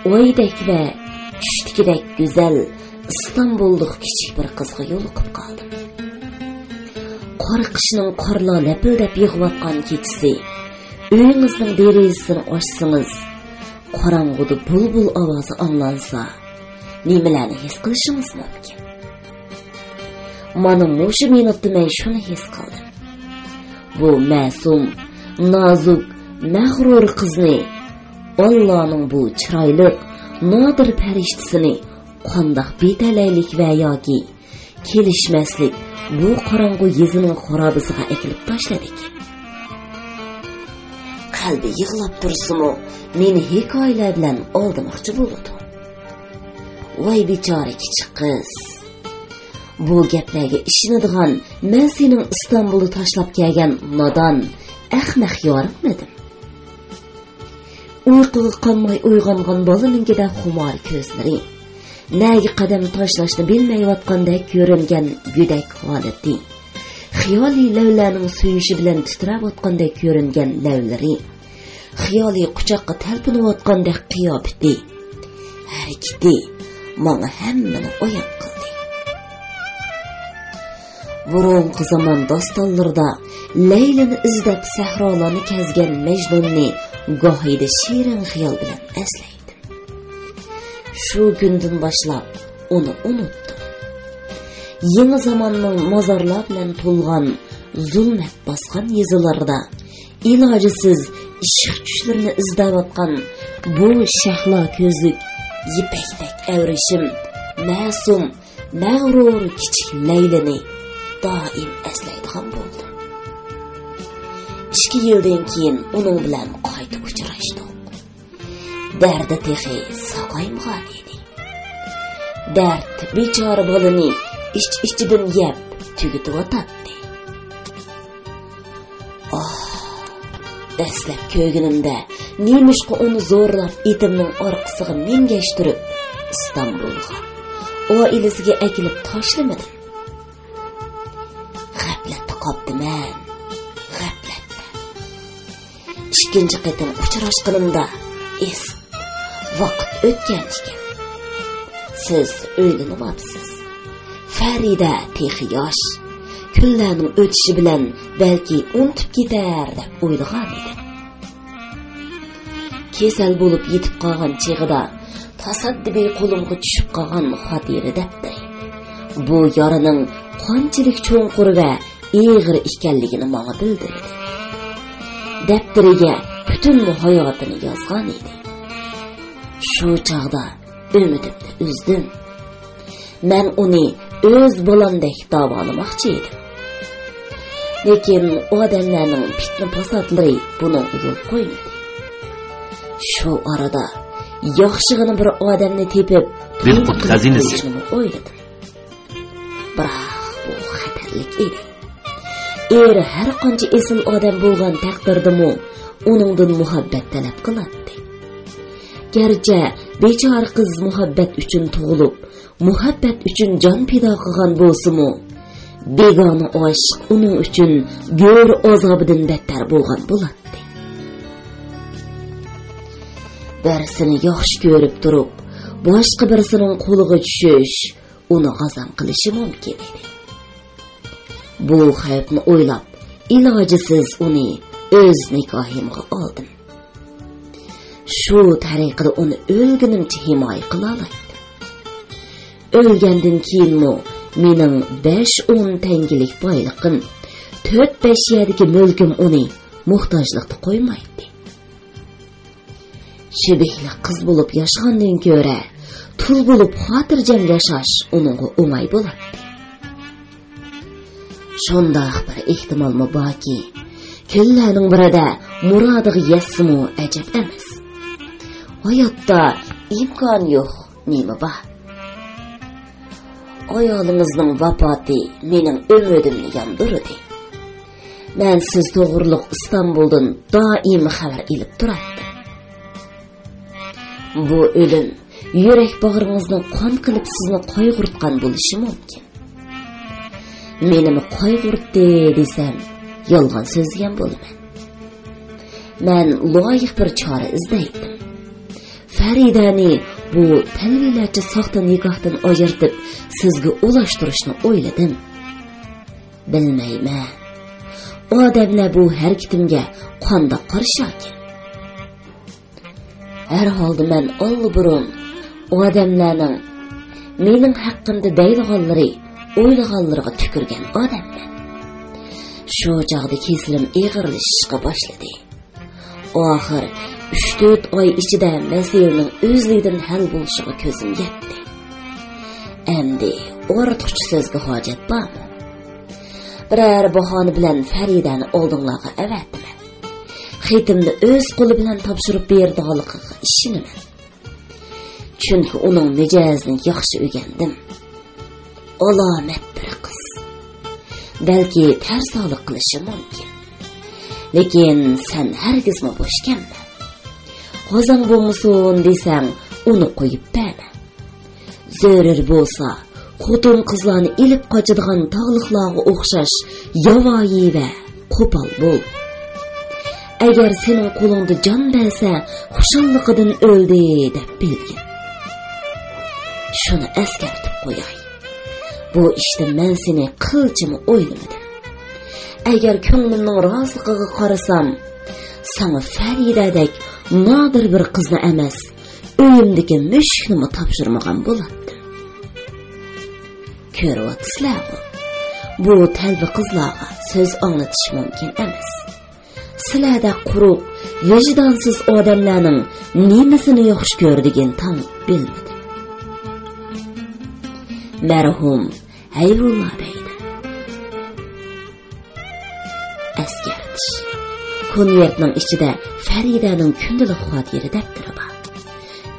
ئايدەك ۋە چۈشتىكىدەك گۈزەل ئىستانبۇللۇق كىچىك بىر قىزغا يولۇقۇپ قالدىم. قارا قىشنىڭ قارلار لەپىلدەپ يېغىۋاتقان كېچىسى، ئۆيىڭىزنىڭ دېرىزىسىنى ئاچسىڭىز، قاراڭغۇدا بۇلبۇل ئاۋازى ئاڭلانسا، نېمىلەرنى ھېس قىلىشىڭىز مۇمكىن؟ مانا مۇشۇ مىنۇتتا مەن شۇنى ھېس قىلدىم. بۇ مەسۇم، نازۇك، مەغرۇر قىزنى، ئاللانىڭ بۇ چىرايلىق، نادىر پەرىشتىسىنى قانداق بىتەلەيلىك ۋە ياكى كېلىشمەسلىك بۇ قاراڭغۇ يېزىنىڭ خارابىسىغا ئەكېلىپ تاشلىدىكىن؟ قەلبى يىغلاپ تۇرسىمۇ، مېنى ھېكايىلەر بىلەن ئالدىماقچى بولىدۇ. ۋاي بىچارە كىچىك قىز! بۇ گەپلەرگە ئىشىنىدىغان مەن سېنىڭ ئىستانبۇلدا تاشلاپ كەلگەن نادان، ئەخمەق يارىڭمىدىم؟ ئۇيقۇغا قانماي ئويغانغان بالىنىڭكىدەك خۇمار كۆزلىرى، نەگە قەدەم تاشلاشنى بىلمەيۋاتقاندەك كۆرۈنگەن گۆدەك ھالىتى، خىيالىي لەۋلەرنىڭ سۆيۈشى بىلەن تىترەۋاتقاندەك كۆرۈنگەن لەۋلىرى، خىيالىي قۇچاققا تەلپۈنۈۋاتقاندەك قىياپىتى، ھەرىكىتى ماڭا ھەممىنى ئايان قىلدى. بۇرۇنقى زامان داستانلىرىدا لەيلىنى ئىزدەپ سەھرالارنى كەزگەن مەجنۇننى گاھىدا شېرىن خىيال بىلەن ئەسلەيتتىم. شۇ كۈندىن باشلاپ ئۇنى ئۇنتۇدۇم. يېڭى زاماننىڭ مازارلار بىلەن تولغان زۇلمەت باسقان يېزىلىرىدا ئىلاجىسىز ئىشق چۈشلىرىنى ئىزدەۋاتقان بۇ شەھلا كۆزلۈك يىپەكتەك ئەۋرىشىم، مەسۇم، مەغرۇر كىچىك لەيلىنى دائىم ئەسلەيدىغان بولدۇم. ئىككى يىلدىن كېيىن ئۇنىڭ بىلەن قايتا ئۇچراشتۇق. دەردى تېخى ساقايمىغان ئىدى. دەرد بىچارە بالىنى ئىچ-ئىچىدىن يەپ تۈگىتىۋاتاتتى. ئاھ، دەسلەپ كۆرگىنىمدە نېمىشقا ئۇنى زورلاپ ئېتىمنىڭ ئارقىسىغا مىنگەشتۈرۈپ ئىستانبۇلغا، ئائىلىسىگە ئەكېلىپ تاشلىمىدىم؟ غەپلەتتە قاپتىمەن، غەپلەتتە. ئىككىنچى قېتىم ئۇچراشقىنىمدا ئېسىت ۋاقىت ئۆتكەن ئىكەن. سىز ئۆيلىنىۋاپسىز. فەرىدە تېخى ياش. كۈنلەرنىڭ ئۆتۈشى بىلەن بەلكى ئۇنتۇپ كېتەر دەپ ئويلىغان ئىدىم. كېسەل بولۇپ يېتىپ قالغان چېغىدا تاسادىپىي قولۇمغا چۈشۈپ قالغان خاتىرە دەپتىرى بۇ يارىنىڭ قانچىلىك چوڭقۇر ۋە ئېغىر ئىكەنلىكىنى ماڭا بىلدۈردى. دەپتىرىگە پۈتۈن ھاياتىنى يازغان ئىدى. شۇ چاغدا ئۈمىدىمنى ئۈزدۈم. مەن ئۇنى ئۆز بالامدەك داۋالىماقچى ئىدىم. لېكىن ئادەملەرنىڭ پىتنە-پاساتلىرى بۇنىڭغا يول قويمىدى. شۇ ئارىدا ياخشىغىنا بىر ئادەمنى تېپىپ، بىر قۇت خەزىنىسى قىلىشنىمۇ ئويلىدىم. بىراق بۇ خەتەرلىك ئىدى. ئېرى ھەر قانچە ئېسىل ئادەم بولغان تەقدىردىمۇ ئۇنىڭدىن مۇھەببەت تەلەپ قىلاتتى. گەرچە بىچارە قىز مۇھەببەت ئۈچۈن تۇغۇلۇپ، مۇھەببەت ئۈچۈن جان پىدا قىلغان بولسىمۇ، بىگانە ئاشىق ئۇنىڭ ئۈچۈن گۆر ئازابىدىن بەتتەر بولغان بولاتتى. بىرسىنى ياخشى كۆرۈپ تۇرۇپ، باشقا بىرسىنىڭ قولىغا چۈشۈش ئۇنى غازام قىلىشى مۇمكىن ئىدى. بۇ خەۋپنى ئويلاپ، ئىلاجىسىز ئۇنى ئۆز نىكاھىمغا ئالدىم. شۇ تەرىقىدە ئۇنى ئۆلگىنىمچە ھىمايە قىلالايتتىم. ئۆلگەندىن كېيىنمۇ مېنىڭ بەش ئون تەڭگىلىك بايلىقىم، تۆت بەش يەردىكى مۈلكۈم ئۇنى موھتاجلىقتا قويمايتتى. شېبىھلىك قىز بولۇپ ياشىغاندىن كۆرە، تۇل بولۇپ خاتىرجەم ياشاش ئۇنىڭغا ئوڭاي بولاتتى. شۇنداق بىر ئېھتىمالمۇ باركى، كۈنلەرنىڭ بىرىدە مۇرادىغا يەتسىمۇ ئەجەب ئەمەس. ھاياتتا ئىمكان يوق نېمە بار؟ ئايالىڭىزنىڭ ۋاپاتى مېنىڭ ئۈمىدىمنى ياندۇردى. مەن سىز توغرۇلۇق ئىستانبۇلدىن دائىم خەۋەر ئېلىپ تۇراتتىم. بۇ ئۆلۈم يۈرەك باغرىڭىزنىڭ قان قىلىپ سىزنى قايغۇرتقان بولۇشى مۇمكىن. مېنىمۇ قايغۇرتتى دېسەم، يالغان سۆزلىگەن بولىمەن. مەن لايىق بىر چارە ئىزدەيتتىم. فەرىدەنى بۇ تەلۋىلەرچە ساختا نىكاھتىن ئاجرىتىپ، سىزگە ئۇلاشتۇرۇشنى ئويلىدىم. بىلمەيمەن، ئادەملەر بۇ ھەرىكىتىمگە قانداق قارىشاركىن؟ ھەر ھالدا مەن ئاللىبۇرۇن ئادەملەرنىڭ مېنىڭ ھەققىمدە دەيدىغانلىرى، ئويلىغانلىرىغا تۈكۈرگەن ئادەممەن. شۇ چاغدا كېسىلىم ئېغىرلىشىشقا باشلىدى. ئاخىر ئۈچ تۆت ئاي ئىچىدە مەسىلىنىڭ ئۆزلۈكىدىن ھەل بولۇشىغا كۆزۈم يەتتى. ئەمدى ئارتۇقچە سۆزگە ھاجەت بارمۇ؟ بىرەر باھانە بىلەن فەرىدەنى ئالدىڭلارغا ئەۋەتىمەن. خېتىمنى ئۆز قولى بىلەن تاپشۇرۇپ بېرىدىغانلىقىغا ئىشىنىمەن. چۈنكى ئۇنىڭ مىجەزىنى ياخشى ئۆگەندىم. ئالامەت بىر قىز. بەلكى تەرسالىق قىلىشى مۇمكىن. لېكىن سەن ھەرگىزمۇ بوش كەلمە. غازاڭ بولمىسۇن دېسەڭ، ئۇنى قويۇپ بەرمە. زۆرۈر بولسا، خوتۇن-قىزلارنى ئېلىپ قاچىدىغان تاغلىقلارغا ئوخشاش ياۋايى ۋە قوپال بول. ئەگەر سېنىڭ قولۇڭدا جان بەرسە، خۇشاللىقىدىن ئۆلدى دەپ بىلگىن. شۇنى ئەسكەرتىپ قوياي، بۇ ئىشتا مەن سېنى قىلچىمۇ ئويلىمىدىم. ئەگەر كۆڭلۈمنىڭ رازىلىقىغا قارىسام، ساڭا فەرىدەدەك نادىر بىر قىزنى ئەمەس، ئۆيۈمدىكى مۈشۈكنىمۇ تاپشۇرمىغان بولاتتىم. كۆرۈۋاتىسىلەرغۇ، بۇ تەلۋە قىزلارغا سۆز ئاڭلىتىش مۇمكىن ئەمەس. سىلەردەك قۇرۇق، ۋىجدانسىز ئادەملەرنىڭ نېمىسىنى ياخشى كۆرىدىكىن تاڭ بىلمىدىم. مەرھۇم ھەيۋۇللا بەيدىن. ئەسكەرتىش. كونۋېرتنىڭ ئىچىدە فەرىدەنىڭ كۈندىلىك خاتىرە دەپتىرى بار.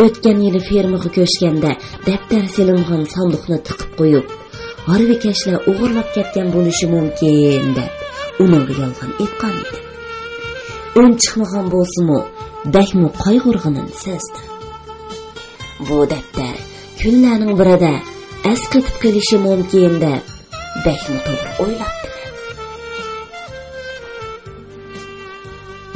ئۆتكەن يىلى فېرمىغا كۆچكەندە دەپتەر سېلىنغان ساندۇقنى تىقىپ قويۇپ، ھارۋىكەشلەر ئوغرىلاپ كەتكەن بولۇشى مۇمكىن دەپ ئۇنىڭغا يالغان ئېيتقان ئىدىم. ئۈن چىقمىغان بولسىمۇ، بەكمۇ قايغۇرغىنىنى سەزدىم. بۇ دەپتەر كۈنلەرنىڭ بىرىدە ئەسقېتىپ قېلىشى مۇمكىن دەپ بەكمۇ توغرا ئويلاپتىمەن.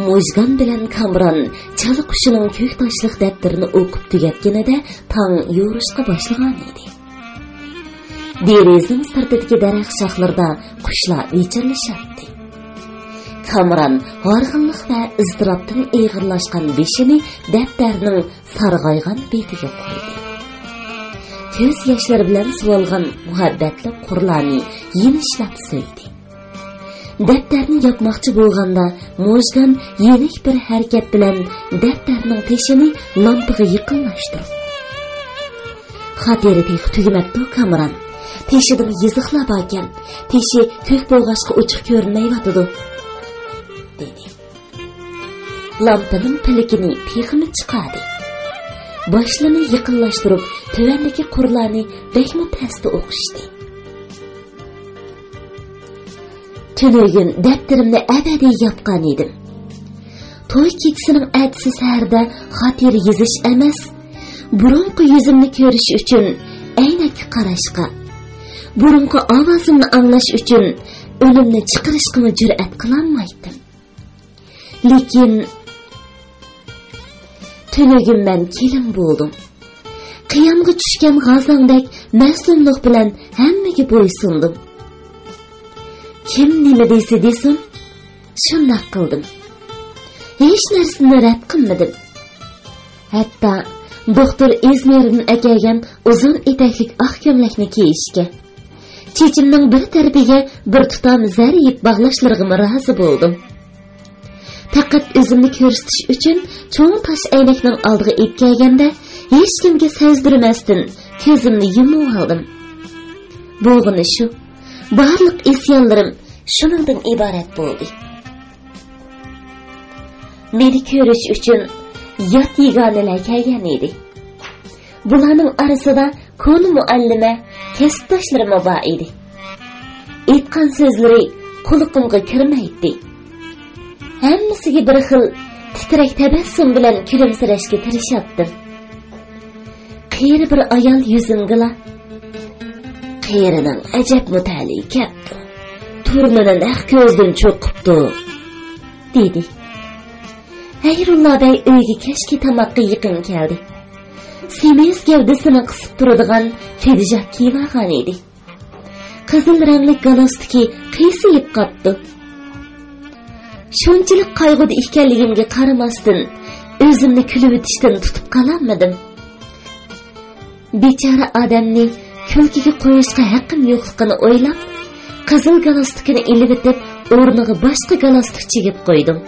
موژگان بىلەن كامران چالا قۇشىنىڭ كۆك تاشلىق دەپتىرىنى ئوقۇپ تۈگەتكىنىدە تاڭ يورۇشقا باشلىغانىدى. دېرىزىنىڭ سىرتىدىكى دەرەخ شاخلىرىدا قۇشلار ۋىچىرلىشاتتى. كامران ھارغىنلىق ۋە ئىزتىراپتىن ئېغىرلاشقان بېشىنى دەپتەرنىڭ سارغايغان بېتىگە قويدى. كۆز ياشلىرى بىلەن سۇۋالغان مۇھەببەتلىك قۇرلارنى يېنىشلاپ سۆيدى. دەپتەرنى ياپماقچى بولغاندا، موژگان يېنىك بىر ھەرىكەت بىلەن دەپتەرنىڭ تېشىنى لامپىغا يېقىنلاشتۇرۇپ، «خاتىرە تېخى تۈگىمەپتۇ، كامران. تېشىدىمۇ يېزىقلار باركەن. تېشى كۆك بولغاچقا ئوچۇق كۆرۈنمەيۋاتىدۇ» دېدى. لامپىنىڭ پىلىكىنى تېخىمۇ چىقاردى. باشلىرىنى يېقىنلاشتۇرۇپ، تۆۋەندىكى قۇرلارنى بەكمۇ پەستە ئوقۇشتى. تۈنۈگۈن دەپتىرىمنى ئەبەدىي ياپقان ئىدىم. توي كېچىسىنىڭ ئەتىسى سەھەردە خاتىرە يېزىش ئەمەس، بۇرۇنقى يۈزۈمنى كۆرۈش ئۈچۈن ئەينەككە قاراشقا، بۇرۇنقى ئاۋازىمنى ئاڭلاش ئۈچۈن ئۈنۈمنى چىقىرىشقىمۇ جۈرئەت قىلالمايتتىم. لېكىن تۈنۈگۈن مەن كېلىن بولدۇم. قىيامغا چۈشكەن غازاڭدەك مەسۇملۇق بىلەن ھەممىگە بويسۇندۇم. كىم نېمە دېسە دېسۇن، شۇنداق قىلدىم. ھېچ نەرسىنى رەت قىلمىدىم. ھەتتا دوختۇر ئىزمىردىن ئەكەلگەن ئۇزۇن ئېتەكلىك ئاق كۆملەكنى كىيىشكە، چېچىمنىڭ بىر تەرىپىگە بىر تۇتام زەر يىپ باغلاشلىرىغىمۇ رازى بولدۇم. پەقەت ئۆزۈمنى كۆرسىتىش ئۈچۈن چوڭ تاش ئەينەكنىڭ ئالدىغا ئېلىپ كەلگەندە، ھېچكىمگە سەزدۈرمەستىن كۆزۈمنى يۇمۇۋالدىم. بولغىنى شۇ، بارلىق ئىسيانلىرىم شۇنىڭدىن ئىبارەت بولدى. مېنى كۆرۈش ئۈچۈن يات يېگانىلەر كەلگەن ئىدى. بۇلارنىڭ ئارىسىدا كونا مۇئەللىمە، كەسىپداشلىرىممۇ بار ئىدى. ئېيتقان سۆزلىرى قۇلىقىمغا كىرمەيتتى. ھەممىسىگە بىر خىل تىترەك تەبەسسۇم بىلەن كۈلۈمسىرەشكە تىرىشاتتىم. قېرى بىر ئايال يۈزۈمگىلا، «قېرىنىڭ ئەجەبمۇ تەلىيى كەپتۇ، تۇرنىنى نەق كۆزدىن چوقۇپتۇ» دېدى. ھەيرۇللا بەي ئۆيگە كەچكى تاماققا يېقىن كەلدى. سېمىز گەۋدىسىنى قىسىپ تۇرىدىغان پېدىژاك كىيىۋالغان ئىدى. قىزىل رەڭلىك گالستۇكى قىيسىيىپ قاپتۇ. شۇنچىلىك قايغۇدا ئىكەنلىكىمگە قارىماستىن، ئۆزۈمنى كۈلۈۋېتىشتىن تۇتۇپ قالالمىدىم. بىچارە ئادەمنى كۈلكىگە قويۇشقا ھەققىم يوقلۇقىنى ئويلاپ، قىزىل گالستۇكىنى ئېلىۋېتىپ، ئورنىغا باشقا گالستۇك چىگىپ قويدۇم.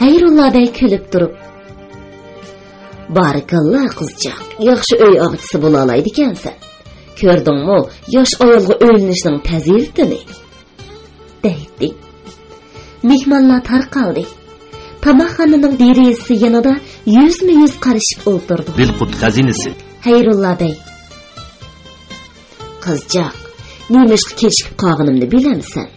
ھەيرۇللا بەي كۈلۈپ تۇرۇپ، «بارىكاللا، قىزچاق، ياخشى ئۆي ئاغىچىسى بولالايدىكەنسەن. كۆردۈڭمۇ، ياش ئايالغا ئۆيلىنىشنىڭ پەزىلىتىنى؟» دەيتتى. مېھمانلار تارقالدى. تاماقخانىنىڭ دېرىزىسى يېنىدا يۈزمۇ يۈز قارىشىپ ئولتۇردۇق. بىلقۇت خەزىنىسى. ھەيرۇللا بەي، «قىزچاق، نېمىشقا كېچىكىپ قالغىنىمنى بىلەمسەن؟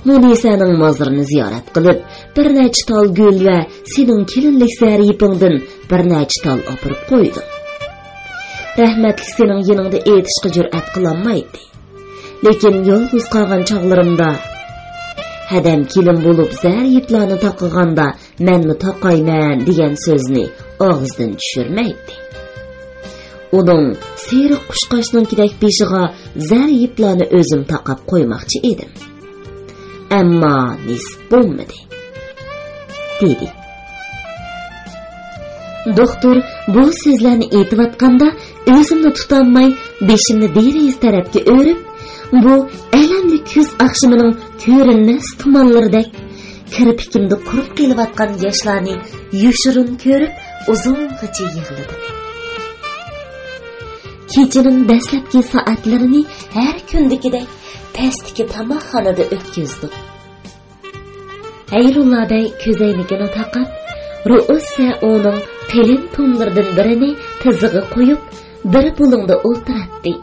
مۇنىسەنىڭ مازىرىنى زىيارەت قىلىپ، بىر نەچچە تال گۈل ۋە سېنىڭ كېلىنلىك زەرىپىڭدىن بىر نەچچە تال ئاپىرىپ قويدۇم. رەھمەتلىك سېنىڭ يېنىڭدا ئېيتىشقا جۈرئەت قىلالمايتتى. لېكىن يالغۇز قالغان چاغلىرىمدا، ھەدەم كېلىن بولۇپ زەرىپلارنى تاقىغاندا، مەنمۇ تاقايمەن دېگەن سۆزنى ئاغزىدىن چۈشۈرمەيتتى. ئۇنىڭ سېرىق قۇشقاچنىڭكىدەك بېشىغا زەرىپلارنى ئۆزۈم تاقاپ قويماقچى ئىدىم. ئەمما نېسىپ بولمىدى» دېدى. دوختۇر بۇ سۆزلەرنى ئېيتىۋاتقاندا، ئۆزۈمنى تۇتالماي، بېشىمنى دېرىزە تەرەپكە ئۆرۈپ، بۇ ئەلەملىك كۈز ئاخشىمىنىڭ كۆرۈنمەس تۇمانلىرىدەك كىرپىكىمدە قۇرۇپ قېلىۋاتقان ياشلارنى يوشۇرۇن كۆرۈپ، ئۇزۇنغىچە يىغلىدىم. كېچىنىڭ دەسلەپكى سائەتلىرىنى ھەر كۈندىكىدەك پەستىكى تاماقخانىدا ئۆتكۈزدۇق. ھەيرۇللا بەي كۆزەينىكىنى تاقاپ، رۇئۇسسەئۇنىڭ قېلىن توملىرىدىن بىرىنى تىزىغا قويۇپ، بىر بۇلۇڭدا ئولتۇراتتى.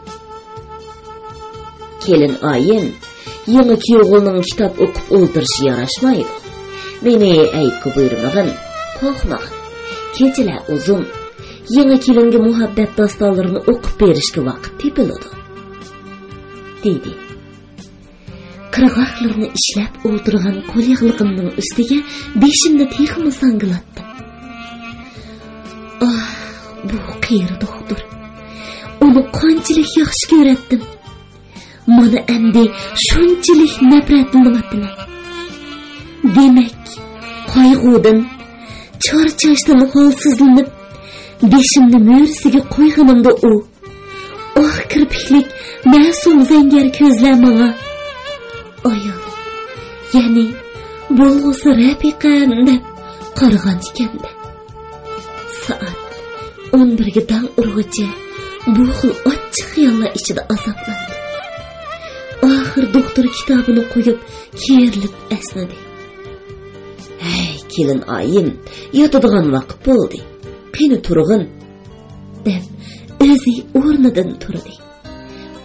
«كېلىن ئايىم، يېڭى كۈيئوغۇلنىڭ كىتاب ئوقۇپ ئولتۇرۇشى ياراشمايدۇ. مېنى ئەيىبكە بۇيرۇمىغىن، قورقمىغىن. كېچىلەر ئۇزۇن. يېڭى كېلىنگە مۇھەببەت داستانلىرىنى ئوقۇپ بېرىشكە ۋاقىت تېپىلىدۇ» دېدى. قىرغاقلىرىنى ئىشلەپ ئولتۇرغان قول ياغلىقىمنىڭ ئۈستىگە بېشىمنى تېخىمۇ ساڭگىلاتتىم. ئاھ، بۇ قېرى دوختۇر! ئۇنى قانچىلىك ياخشى كۆرەتتىم! مانا ئەمدى شۇنچىلىك نەپرەتلىنىۋاتىمەن. دېمەك، قايغۇدىن، چارچاشتىن ھالسىزلىنىپ، بېشىمنى مۈرىسىگە قويغىنىمدا ئۇ، ئاق كىرپىكلىك، مەسۇم زەڭگەر كۆزلەر ماڭا ئايال، يەنى بولغۇسى رەپىقەم دەپ قارىغان ئىكەن-دە. سائەت ئون بىرگە داڭ ئۇرغۇچە بۇ خىل ئاچچىق خىياللار ئىچىدە ئازابلاندىم. ئاخىر دوختۇر كىتابىنى قويۇپ، كېرىلىپ ئەسنىدى. «ھەي، كېلىن ئايىم، ياتىدىغان ۋاقىت بولدى. قېنى تۇرغىن» دەپ، ئۆزى ئورنىدىن تۇردى.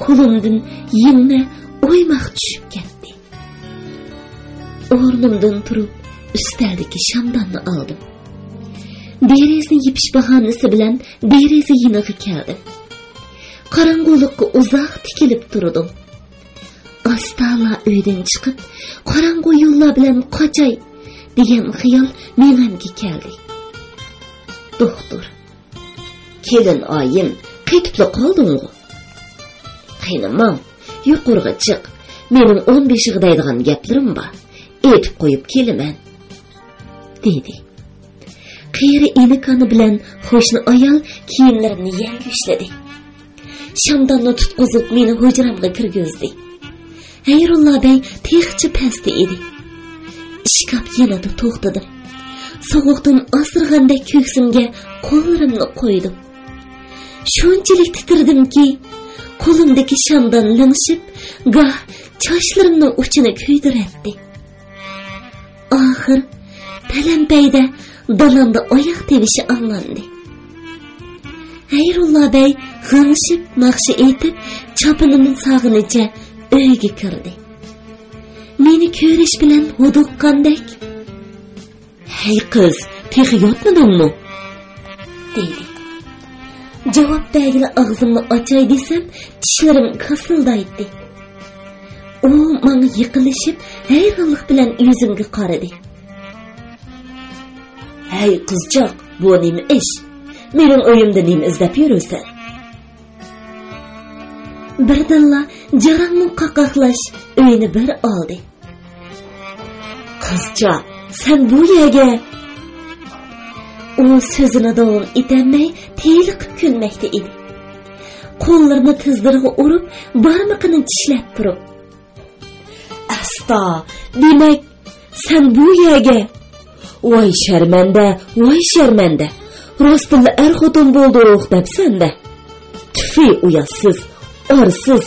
قولۇمدىن يىڭنە، ئويماق چۈشۈپ كەتتى. ئورنۇمدىن تۇرۇپ، ئۈستەلدىكى شامداننى ئالدىم. دېرىزىنى يېپىش باھانىسى بىلەن دېرىزە يېنىغا كەلدىم. قاراڭغۇلۇققا ئۇزاق تىكىلىپ تۇردۇم. ئاستالا ئۆيدىن چىقىپ، قاراڭغۇ يوللار بىلەن قاچاي دېگەن خىيال مېڭەمگە كەلدى. دوختۇر: «كېلىن ئايىم، قېتىپلا قالدىڭغۇ؟ قېنى ماڭ، يۇقىرىغا چىق، مېنىڭ ئون بېشىغا دەيدىغان گەپلىرىم بار، ئېيتىپ قويۇپ كېلىمەن» دېدى. قېرى ئىنىكانە بىلەن قوشنا ئايال كىيىملىرىمنى يەڭگۈشلىدى. شامداننى تۇتقۇزۇپ، مېنى ھۇجرامغا كىرگۈزدى. خەيرۇللا بەگ تېخىچە پەستە ئىدى. ئىشكاپ يېنىدا توختىدىم. سوغۇقتىن ئاسرىغاندەك كۆكسۈمگە قوللىرىمنى قويدۇم. شۇنچىلىك تىترىدىمكى، قولۇمدىكى شامدان لىڭشىپ، گاھ چاچلىرىمنىڭ ئۇچىنى كۆيدۈرەتتى. ئاخىر پەلەمپەيدە دالامدا ئاياق تىۋىشى ئاڭلاندى. خەيرۇللا بەگ غىڭشىپ ناخشا ئېيتىپ، چاپىنىنى ساغىنىچە ئۆيگە كىردى. مېنى كۆرۈش بىلەن ھودۇققاندەك، «ھەي قىز، تېخى ياتمىدىڭمۇ؟» دېدى. جاۋاب بەرگىلى ئاغزىمنى ئاچاي دېسەم، چىشلىرىم كاسىلدايتتى. ئۇ ماڭا يېقىنلىشىپ، ھەيرانلىق بىلەن يۈزۈمگە قارىدى. «ھەي قىزچاق، بۇ نېمە ئىش؟ مېنىڭ ئۆيۈمدە نېمە ئىزدەپ يۈرۈسەن؟» بىردىنلا جاراڭنىڭ قاقاقلاش ئۆينى بىر ئالدى. «قىزچاق، سەن بۇ يەرگە!» ئۇ سۆزىنى داۋام ئېتەلمەي، تېلىقىپ كۈلمەكتە ئىدى. قوللىرىنى تىزلىرىغا ئۇرۇپ، بارمىقىنى چىشلەپ تۇرۇپ، «ئەستا، دېمەك، سەن بۇ يەرگە! ۋاي شەرمەندە، ۋاي شەرمەندە! راستتىنلا ئەر-خوتۇن بولدۇق دەپسەندە! تۈفى ئۇياتسىز، ئارسىز!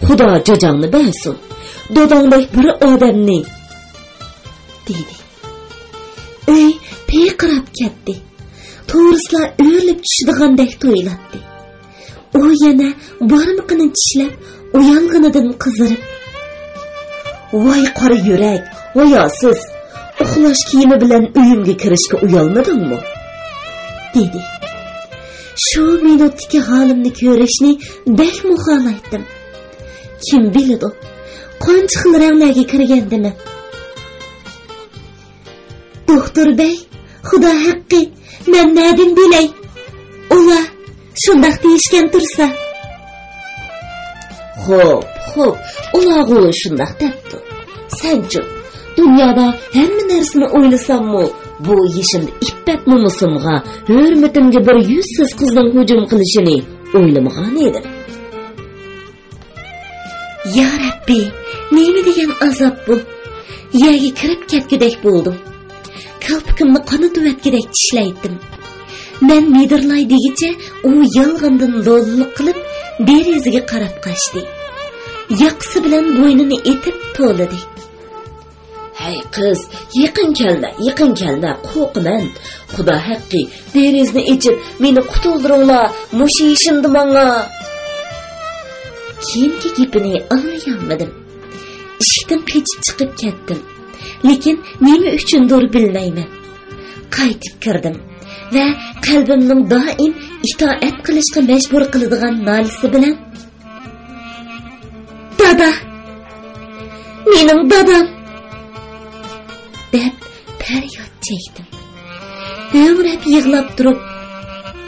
خۇدا جاجاڭنى بەرسۇن! داداڭدەك بىر ئادەمنى!» دېدى. ئۆي پىرقىراپ كەتتى. توغرىسىلا ئۆرۈلۈپ چۈشىدىغاندەك تۇيۇلاتتى. ئۇ يەنە بارمىقىنى چىشلەپ، ئۇيالغىنىدىن قىزىرىپ، «ۋاي قارا يۈرەك، ھاياسىز! ئۇخلاش كىيىمى بىلەن ئۆيۈمگە كىرىشكە ئۇيالمىدىڭمۇ؟» دېدى. شۇ مىنۇتتىكى ھالىمنى كۆرۈشنى بەكمۇ خالايتتىم. كىم بىلىدۇ، قانچە خىل رەڭلەرگە كىرگەندىمەن. دوختۇر بەي، خۇدا ھەققى، مەن نەدىن بىلەي؟ ئۇلار شۇنداق دېيىشكەن تۇرسا. خوپ، خوپ، ئۇلارغۇ شۇنداق دەپتۇ. سەنچۇ، دۇنيادا ھەممە نەرسىنى ئويلىساممۇ، بۇ يېشىمدا ئىپپەت-نومۇسۇمغا، ھۆرمىتىمگە بىر يۈزسىز قىزنىڭ ھۇجۇم قىلىشىنى ئويلىمىغان ئىدىم. يا رەببى، نېمە دېگەن ئازاب بۇ؟ يەرگە كىرىپ كەتكۈدەك بولدۇم. كالپۇكۇمنى قانىتىۋەتكۈدەك چىشلەيتتىم. مەن مىدىرلاي دېگۈچە ئۇ يالغاندىن لولىلىق قىلىپ دېرىزىگە قاراپ قاچتى. ياقىسى بىلەن بوينىنى ئېتىپ توۋلىدى. ھەي قىز، يېقىن كەلمە، يېقىن كەلمە، قورقىمەن. خۇدا ھەققى، دېرىزىنى ئېچىپ، مېنى قۇتۇلدۇرۇڭلار، مۇشۇ يېشىمدا ماڭا. كېيىنكى گېپىنى ئاڭلىيالمىدىم. ئىشىكتىن قېچىپ چىقىپ كەتتىم. لېكىن نېمە ئۈچۈندۇر بىلمەيمەن. قايتىپ كىردىم ۋە قەلبىمنىڭ دائىم ئىتائەت قىلىشقا مەجبۇر قىلىدىغان نالىسى بىلەن، «دادا! مېنىڭ دادام!» دەپ پەرياد چەكتىم. ھۆڭرەپ يىغلاپ تۇرۇپ،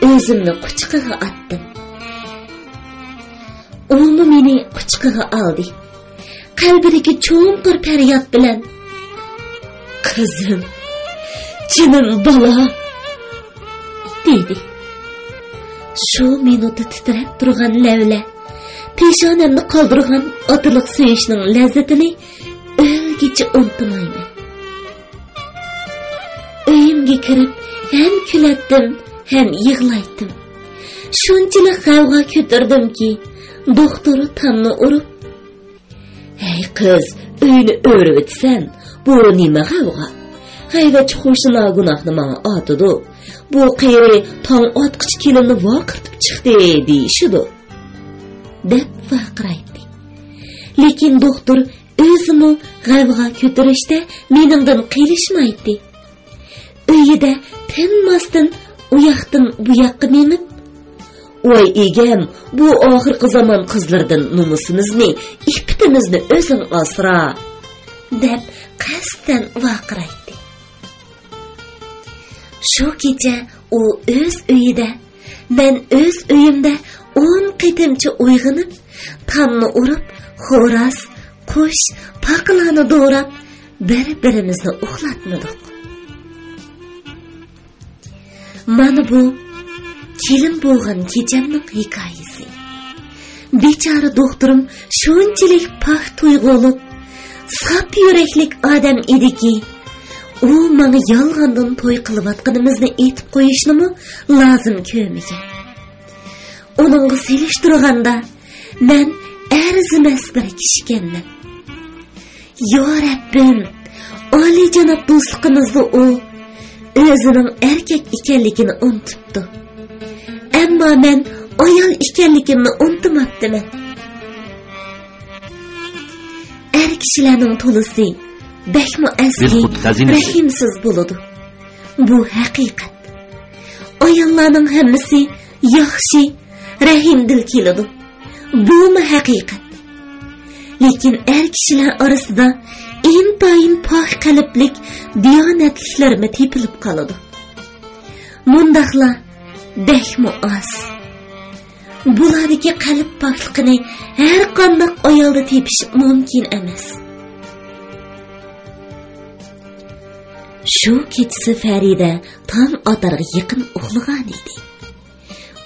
ئۆزۈمنى قۇچىقىغا ئاتتىم. ئۇمۇ مېنى قۇچىقىغا ئالدى. قەلبىدىكى چوڭقۇر پەرياد بىلەن، «قىزىم، جېنىم بالام!» دېدى. شۇ مىنۇتتا تىترەپ تۇرغان لەۋلەر، پېشانەمدە قالدۇرغان ئاتىلىق سۆيۈشنىڭ لەززىتىنى ئۆلگۈچە ئۇنتۇمايمەن. ئۆيۈمگە كىرىپ ھەم كۈلەتتىم، ھەم يىغلايتتىم. شۇنچىلىك غەۋغا كۆتۈردۈمكى، دوختۇر تامنى ئۇرۇپ، «ھەي قىز، ئۆينى ئۆرۈۋېتىسەن، بۇ نېمە غەۋغا؟ غەيۋەتچى قوشنا گۇناھنى ماڭا ئاتىدۇ. بۇ قېرى تاڭ ئاتقۇچە كېلىننى ۋارقىرىتىپ چىقتى دېيىشىدۇ» دەپ ۋارقىرايتتى. لېكىن دوختۇر ئۆزىمۇ غەۋغا كۆتۈرۈشتە مېنىڭدىن قېلىشمايتتى. ئۆيىدە تىنماستىن ئۇياقتىن بۇياققا مېڭىپ، «ۋاي ئىگەم، بۇ ئاخىرقى زامان قىزلىرىدىن نومۇسىمىزنى، ئىپپىتىمىزنى ئۆزۈڭ ئاسرا» دەپ قەستەن ۋارقىرايتتى. شۇ كېچە ئۇ ئۆز ئۆيىدە، مەن ئۆز ئۆيۈمدە ئون قېتىمچە ئويغىنىپ، تامنى ئۇرۇپ، خوراز، قۇش، پاقىلارنى دوراپ، بىر-بىرىمىزنى ئۇخلاتمىدۇق. مانا بۇ كېلىن بولغان كېچەمنىڭ ھېكايىسى. بىچارە دوختۇرۇم شۇنچىلىك پاك تۇيغۇلۇق، ساپ يۈرەكلىك ئادەم ئىدىكى، ئۇ ماڭا يالغاندىن توي قىلىۋاتقىنىمىزنى ئېيتىپ قويۇشنىمۇ لازىم كۆرمىگەن. ئۇنىڭغا سېلىشتۇرغاندا، مەن ئەرزىمەس بىر كىشىكەنمەن. يا رەببىم، ئالىيجاناب دوستلۇقىمىزدا ئۇ ئۆزىنىڭ ئەركەك ئىكەنلىكىنى ئۇنتۇپتۇ. ئەمما مەن ئايال ئىكەنلىكىمنى ئۇنتۇماپتىمەن. ئەر كىشىلەرنىڭ تولىسى بەكمۇ ئەسكى، بىلخۇد خەزىنىسى. رەھىمسىز بولىدۇ. بۇ ھەقىقەت. ئاياللارنىڭ ھەممىسى ياخشى، رەھىمدىل كېلىدۇ. بۇمۇ ھەقىقەت. لېكىن ئەر كىشىلەر ئارىسىدا ئىنتايىن پاك قەلبلىك، دىيانەتلىكلەرمۇ تېپىلىپ قالىدۇ. مۇنداقلار بەكمۇ ئاز. بۇلاردىكى قەلب پاكلىقىنى ھەر قانداق ئايالدا تېپىش مۇمكىن ئەمەس. شۇ كېچىسى فەرىدە تاڭ ئاتارغا يېقىن ئۇخلىغان ئىدى.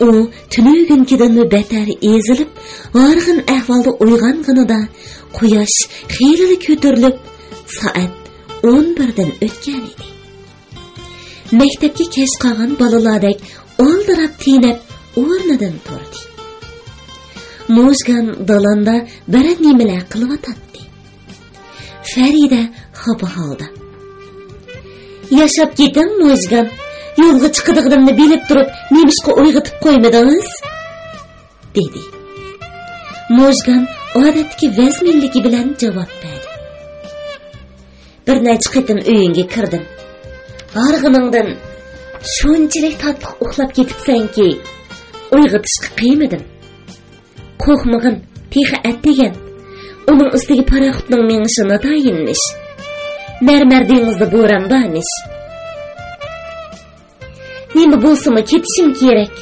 ئۇ تۈنۈگۈنكىدىنمۇ بەتەر ئېزىلىپ، ھارغىن ئەھۋالدا ئويغانغىنىدا، قۇياش خېلىلا كۆتۈرۈلۈپ، سائەت ئون بىردىن ئۆتكەن ئىدى. مەكتەپكە كەچ قالغان بالىلاردەك ئالدىراپ تېنەپ ئورنىدىن تۇردى. موژگان دالاندا بىر نېمىلەر قىلىۋاتاتتى. فەرىدە خاپا ھالدا: «ياشاپ كېتىڭ، موژگان. يولغا چىقىدىغىنىمنى بىلىپ تۇرۇپ، نېمىشقا ئويغىتىپ قويمىدىڭىز؟» دېدى. موژگان ئادەتتىكى ۋەزمىنلىكى بىلەن جاۋاب بەردى: «بىر نەچچە قېتىم ئۆيۈڭگە كىردىم. ھارغىنىڭدىن شۇنچىلىك تاتلىق ئۇخلاپ كېتىپسەنكى، ئويغىتىشقا قىيمىدىم. قورقمىغىن، تېخى ئەتىگەن. ئۇنىڭ ئۈستىگە پاراخوتنىڭ مېڭىشى ناتايىنمىش. مەرمەر دېڭىزدا بوران بارمىش.» «نېمە بولسىمۇ كېتىشىم كېرەك.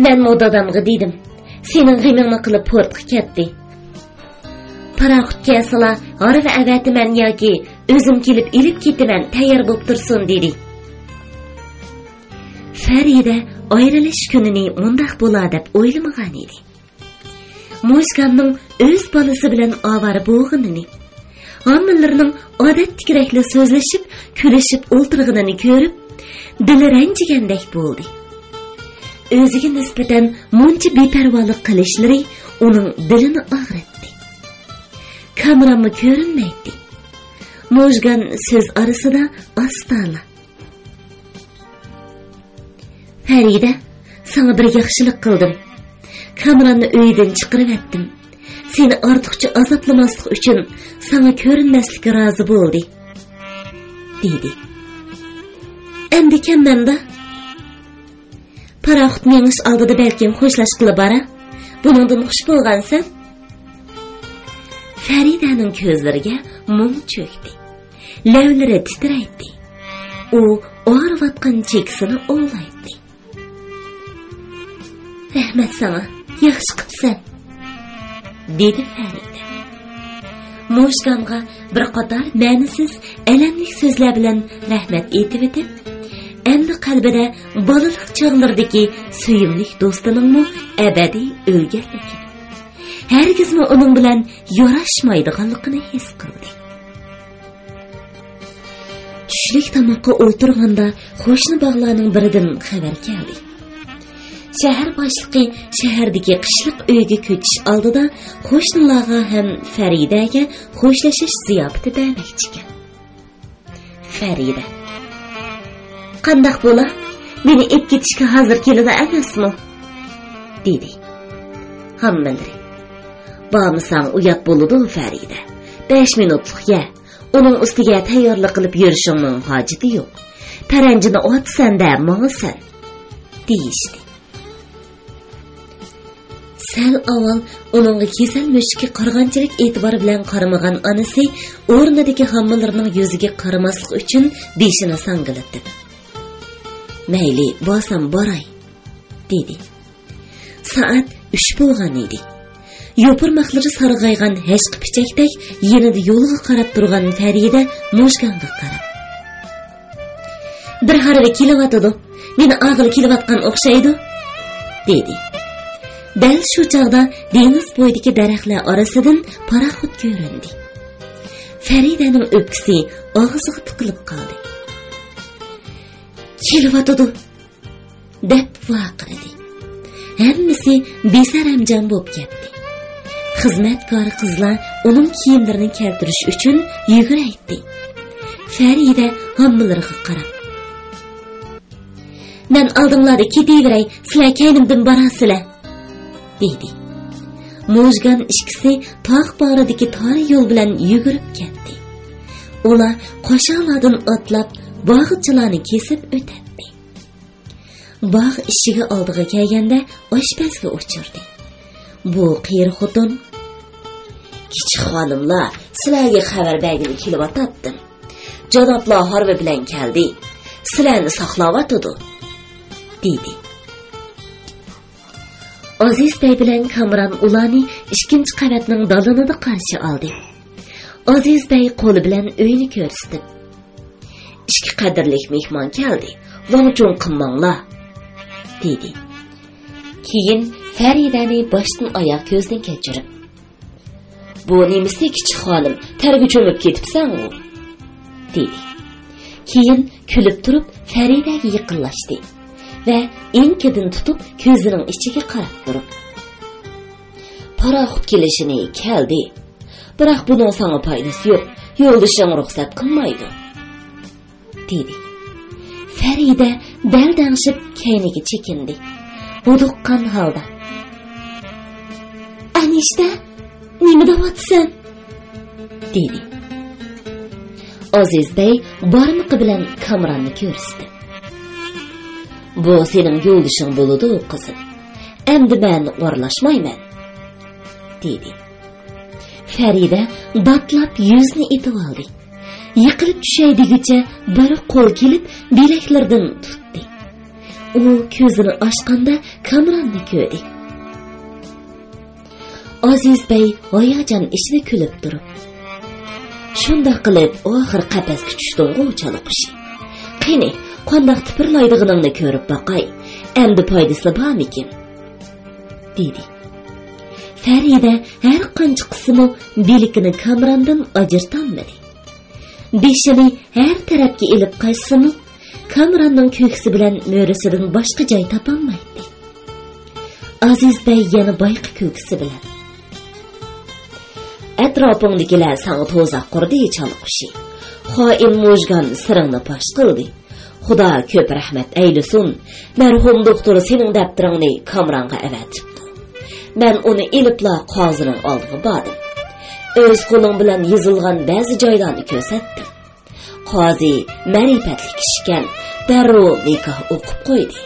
مەنمۇ دادامغا دېدىم، سېنىڭ غېمىڭنى قىلىپ پورتقا كەتتى. پاراخوت كەلسىلا، ھارۋا ئەۋەتىمەن ياكى ئۆزۈم كېلىپ ئېلىپ كېتىمەن، تەييار بولۇپ تۇرسۇن» دېدى. فەرىدە ئايرىلىش كۈنىنى مۇنداق بولار دەپ ئويلىمىغان ئىدى. موژگاننىڭ ئۆز بالىسى بىلەن ئاۋارە بولغىنىنى، ھامىلىلىرىنىڭ ئادەتتىكىدەكلا سۆزلىشىپ، كۈلۈشۈپ ئولتۇرغىنىنى كۆرۈپ، دىلى رەنجىگەندەك بولدى. ئۆزىگە نىسبەتەن مۇنچە بىپەرۋالىق قىلىشلىرى ئۇنىڭ دىلىنى ئاغرىتتى. كامرانمۇ كۆرۈنمەيتتى. موژگان سۆز ئارىسىدا ئاستانە: «پەرىدە، ساڭا بىر ياخشىلىق قىلدىم. كامراننى ئۆيدىن چىقىرىۋەتتىم. سېنى ئارتۇقچە ئازابلىماسلىق ئۈچۈن ساڭا كۆرۈنمەسلىككە رازى بولدى» دېدى. «ئەمدى كەلمەمدۇ؟ پاراخوت مېڭىش ئالدىدا بەلكىم خوشلاشقىلى بارا. بۇنىڭدىن خۇش بولغانسەن.» فەرىدەنىڭ كۆزلىرىگە مۇڭ چۆكتى. لەۋلىرى تىترەيتتى. ئۇ ئاغرىۋاتقان چېكىسىنى ئوۋلايتتى. «رەھمەت ساڭا، ياخشى قىپسەن» دېدى فەرىدە. موژگانغا بىر قاتار مەنىسىز، ئەلەملىك سۆزلەر بىلەن رەھمەت ئېيتىۋېتىپ، ئەمدى قەلبىدە بالىلىق چاغلىرىدىكى سۆيۈملۈك دوستىنىڭمۇ ئەبەدىي ئۆلگەنلىكىنى، ھەرگىزمۇ ئۇنىڭ بىلەن ياراشمايدىغانلىقىنى ھېس قىلدى. چۈشلۈك تاماققا ئولتۇرغاندا قوشنا باغلارنىڭ بىرىدىن خەۋەر كەلدى. شەھەر باشلىقى شەھەردىكى قىشلىق ئۆيگە كۆچۈش ئالدىدا قوشنىلارغا ھەم فەرىدەگە خوشلىشىش زىياپىتى بەرمەكچىكەن. فەرىدە: «قانداق بولا؟ مېنى ئېلىپ كېتىشكە ھازىر كېلىدۇ ئەمەسمۇ؟» دېدى. ھاممىلىرى: «بارمىساڭ ئۇيات بولىدۇ، فەرىدە. بەش مىنۇتلۇق يە. ئۇنىڭ ئۈستىگە تەييارلىق قىلىپ يۈرۈشۈڭنىڭ ھاجىتى يوق. پەرەنجىنى ئاتىسەن-دە، ماڭىسەن» دېيىشتى. سەل ئاۋۋال ئۇنىڭغا كېسەل مۈشۈكى قىرغىنچىلىك ئېتىبارى بىلەن قارىمىغان ئانىسى ئورنىدىكى ھاممىلىرىنىڭ يۈزىگە قارىماسلىق ئۈچۈن بېشىنى ساڭگىلىتىپ: «مەيلى، بارسام باراي» دېدى. سائەت ئۈچ بولغان ئىدى. يوپۇرماقلىرى سارغايغان ھەشقە پىچەكتەك يېنىدا يولغا قاراپ تۇرغان فەرىدە موژگانغا قاراپ: «بىر ھارۋا كېلىۋاتىدۇ، مېنى ئاغىلى كېلىۋاتقان ئوخشايدۇ» دېدى. دەل شۇ چاغدا دېڭىز بويىدىكى دەرەخلەر ئارىسىدىن پاراخوت كۆرۈندى. فەرىدەنىڭ ئۆپكىسى ئاغزىغا تىقىلىپ قالدى. «كېلىۋاتىدۇ!» دەپ ۋارقىرىدى. ھەممىسى بىسەرەمجان بولۇپ كەتتى. خىزمەتكار قىزلار ئۇنىڭ كىيىملىرىنى كەلتۈرۈش ئۈچۈن يۈگۈرەيتتى. فەرىدە ھاممىلىرىغا قاراپ، «مەن ئالدىڭلاردا كېتىۋېرەي، سىلەر كەينىمدىن بارارسىلەر!» دېدى. موژگان ئىككىسى تاغ باغرىدىكى تار يول بىلەن يۈگۈرۈپ كەتتى. ئۇلار قوشالاردىن ئاتلاپ، باغچىلارنى كېسىپ ئۆتەتتى. باغ ئىشىكى ئالدىغا كەلگەندە ئاشپەزگە ئۇچرىدى. بۇ قېرى خوتۇن، «كىچىك خانىملار، سىلەرگە خەۋەر بەرگىلى كېلىۋاتاتتىم. جانابلار ھارۋا بىلەن كەلدى. سىلەرنى ساقلاۋاتىدۇ» دېدى. ئازىز بەي بىلەن كامران ئۇلارنى ئىككىنچى قەۋەتنىڭ دالىنىدا قارشى ئالدى. ئازىز بەي قولى بىلەن ئۆينى كۆرسىتىپ، «ئىككى قەدىرلىك مېھمان كەلدى، ۋاڭ-چۇڭ قىلماڭلار» دېدى. كېيىن فەرىدەنى باشتىن ئاياغ كۆزدىن كەچۈرۈپ، «بۇ نېمىسى كىچىك خانىم، تەرگە چۆمۈپ كېتىپسەنغۇ؟» دېدى. كېيىن كۈلۈپ تۇرۇپ فەرىدەگە يېقىنلاشتى ۋە ئېڭىكىدىن تۇتۇپ كۆزىنىڭ ئىچىگە قاراپ تۇرۇپ، «پاراخوت كېلىشىنى كەلدى. بىراق بۇنىڭ ساڭا پايدىسى يوق، يولدىشىڭ رۇخسەت قىلمايدۇ» دېدى. فەرىدە دەلدەڭشىپ كەينىگە چېكىندى. ھودۇققان ھالدا، «ئەنىشتە، نېمە دەۋاتىسەن؟» دېدى. ئازىز بەي بارمىقى بىلەن كامراننى كۆرسىتىپ، «بۇ سېنىڭ يولدىشىڭ بولىدۇ، قىزىم. ئەمدى مەن ئارىلاشمايمەن» دېدى. فەرىدە داتلاپ يۈزىنى ئېتىۋالدى. يىقىلىپ چۈشەي دېگۈچە بىر قول كېلىپ بىلەكلىرىدىن تۇتتى. ئۇ كۆزىنى ئاچقاندا كامراننى كۆردى. ئازىز بەي ھاياجان ئىچىدە كۈلۈپ تۇرۇپ، «شۇنداق قىلىپ ئاخىر قەپەسكە چۈشتۈڭغۇ، چالا قۇشى. قېنى، قانداق تىپىرلايدىغىنىڭنى كۆرۈپ باقاي. ئەمدى پايدىسى بارمىكىن؟» دېدى. فەرىدە ھەر قانچە قىسسىمۇ بىلىكىنى كامراندىن ئاجرىتالمىدى. بېشىنى ھەر تەرەپكە ئېلىپ قاچسىمۇ، كامراننىڭ كۆكسى بىلەن مۈرىسىدىن باشقا جاي تاپالمايتتى. ئازىز بەي يەنە بايىقى كۈلكىسى بىلەن، «ئەتراپىڭدىكىلەر ساڭا توزاق قۇردى، چالا قۇشى. خائىن موژگان سىرىڭنى پاش قىلدى. خۇدا كۆپ رەھمەت ئەيلىسۇن، مەرھۇم دوختۇر سېنىڭ دەپتىرىڭنى كامرانغا ئەۋەتىپتۇ. مەن ئۇنى ئېلىپلا قازىنىڭ ئالدىغا باردىم. ئۆز قولۇڭ بىلەن يېزىلغان بەزى جايلارنى كۆرسەتتىم. قازى مەرىپەتلىك كىشىكەن، دەررۇ نىكاھ ئوقۇپ قويدى.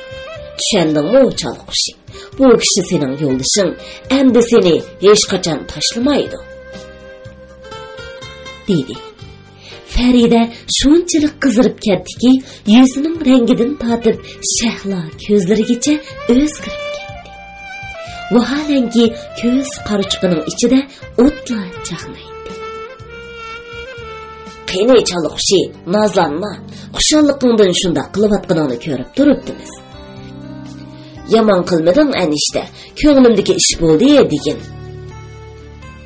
چۈشەندىڭمۇ، چالا قۇشى؟ بۇ كىشى سېنىڭ يولدىشىڭ، ئەمدى سېنى ھېچقاچان تاشلىمايدۇ» دېدى. فەرىدە شۇنچىلىك قىزىرىپ كەتتىكى، يۈزىنىڭ رەڭگىدىن تارتىپ شەھلا كۆزلىرىگىچە ئۆزگىرىپ كەتتى. ۋاھالەنكى، كۆز قارىچۇقىنىڭ ئىچىدە ئوتلار چاقنايتتى. «قېنى، چالا قۇشى، نازلانما. خۇشاللىقىڭدىن شۇنداق قىلىۋاتقىنىڭنى كۆرۈپ تۇرۇپتىمىز. يامان قىلمىدىڭ، ئەنىشتە. كۆڭلۈمدىكى ئىش بولدى دېگىن»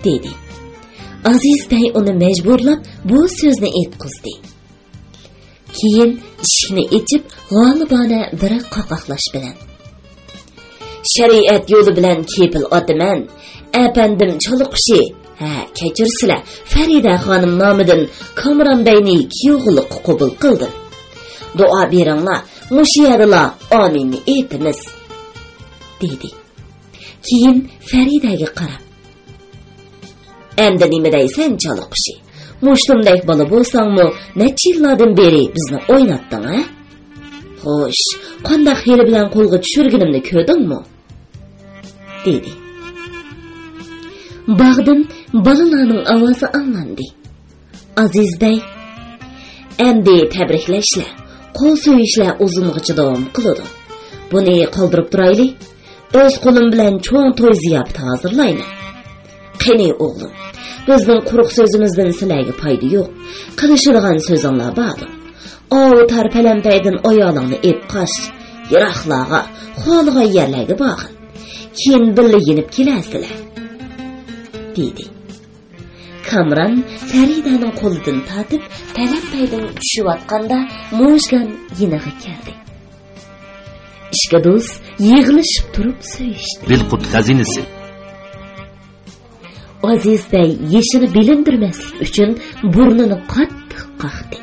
دېدى. ئازىز بەي ئۇنى مەجبۇرلاپ بۇ سۆزنى ئېيتقۇزدى. كېيىن ئىشىكنى ئېچىپ، غالىبانە بىر قاقاقلاش بىلەن، «شەرىئەت يولى بىلەن كېپىل ئاتىمەن، ئەپەندىم چالا قۇشى، ھە، كەچۈرسىلە، فەرىدە خانىم نامىدىن كامران بەينى كىيوغىلىققا قوبۇل قىلدىم. دۇئا بېرىڭلار، مۇشۇ يەردىلا ئامىننى ئېيتىمىز» دېدى. كېيىن فەرىدەگە قاراپ، «ئەمدى نېمە دەيسەن، چالا قۇشى؟ مۇشتۇمدەك بالا بولساڭمۇ، نەچچە يىللاردىن بېرى بىزنى ئويناتتىڭ، ھە؟ خوش، قانداق ھىيلە بىلەن قولغا چۈشۈرگىنىمنى كۆردۈڭمۇ؟» دېدى. باغدىن بالىلارنىڭ ئاۋازى ئاڭلاندى. ئازىز بەي، «ئەمدى تەبرىكلەشلەر، قول سۆيۈشلەر ئۇزۇنغىچە داۋام قىلىدۇ. بۇنى قالدۇرۇپ تۇرايلى. ئۆز قولۇم بىلەن چوڭ توي زىياپىتى ھازىرلايمەن. قېنى، ئوغلۇم، بىزنىڭ قۇرۇق سۆزىمىزدىن سىلەرگە پايدا يوق. قىلىشىدىغان سۆزۈڭلار باردۇ. ئاۋۇ تار پەلەمپەيدىن ئايالىڭنى ئېلىپ قاچ. يىراقلارغا، خالىغان يەرلەرگە بارغىن. كېيىن بىللە يېنىپ كېلەرسىلەر، دېدى. كامران فەرىدەنىڭ قولىدىن تارتىپ، پەلەمپەيدىن چۈشۈۋاتقاندا، موژگان يېنىغا كەلدى. ئىككى دوست يىغلىشىپ تۇرۇپ سۆيۈشتى. بىلقۇت خەزىنىسى. ئازىز بەگ يېشىنى بىلىندۈرمەسلىك ئۈچۈن بۇرنىنى قاتتىق قاقتى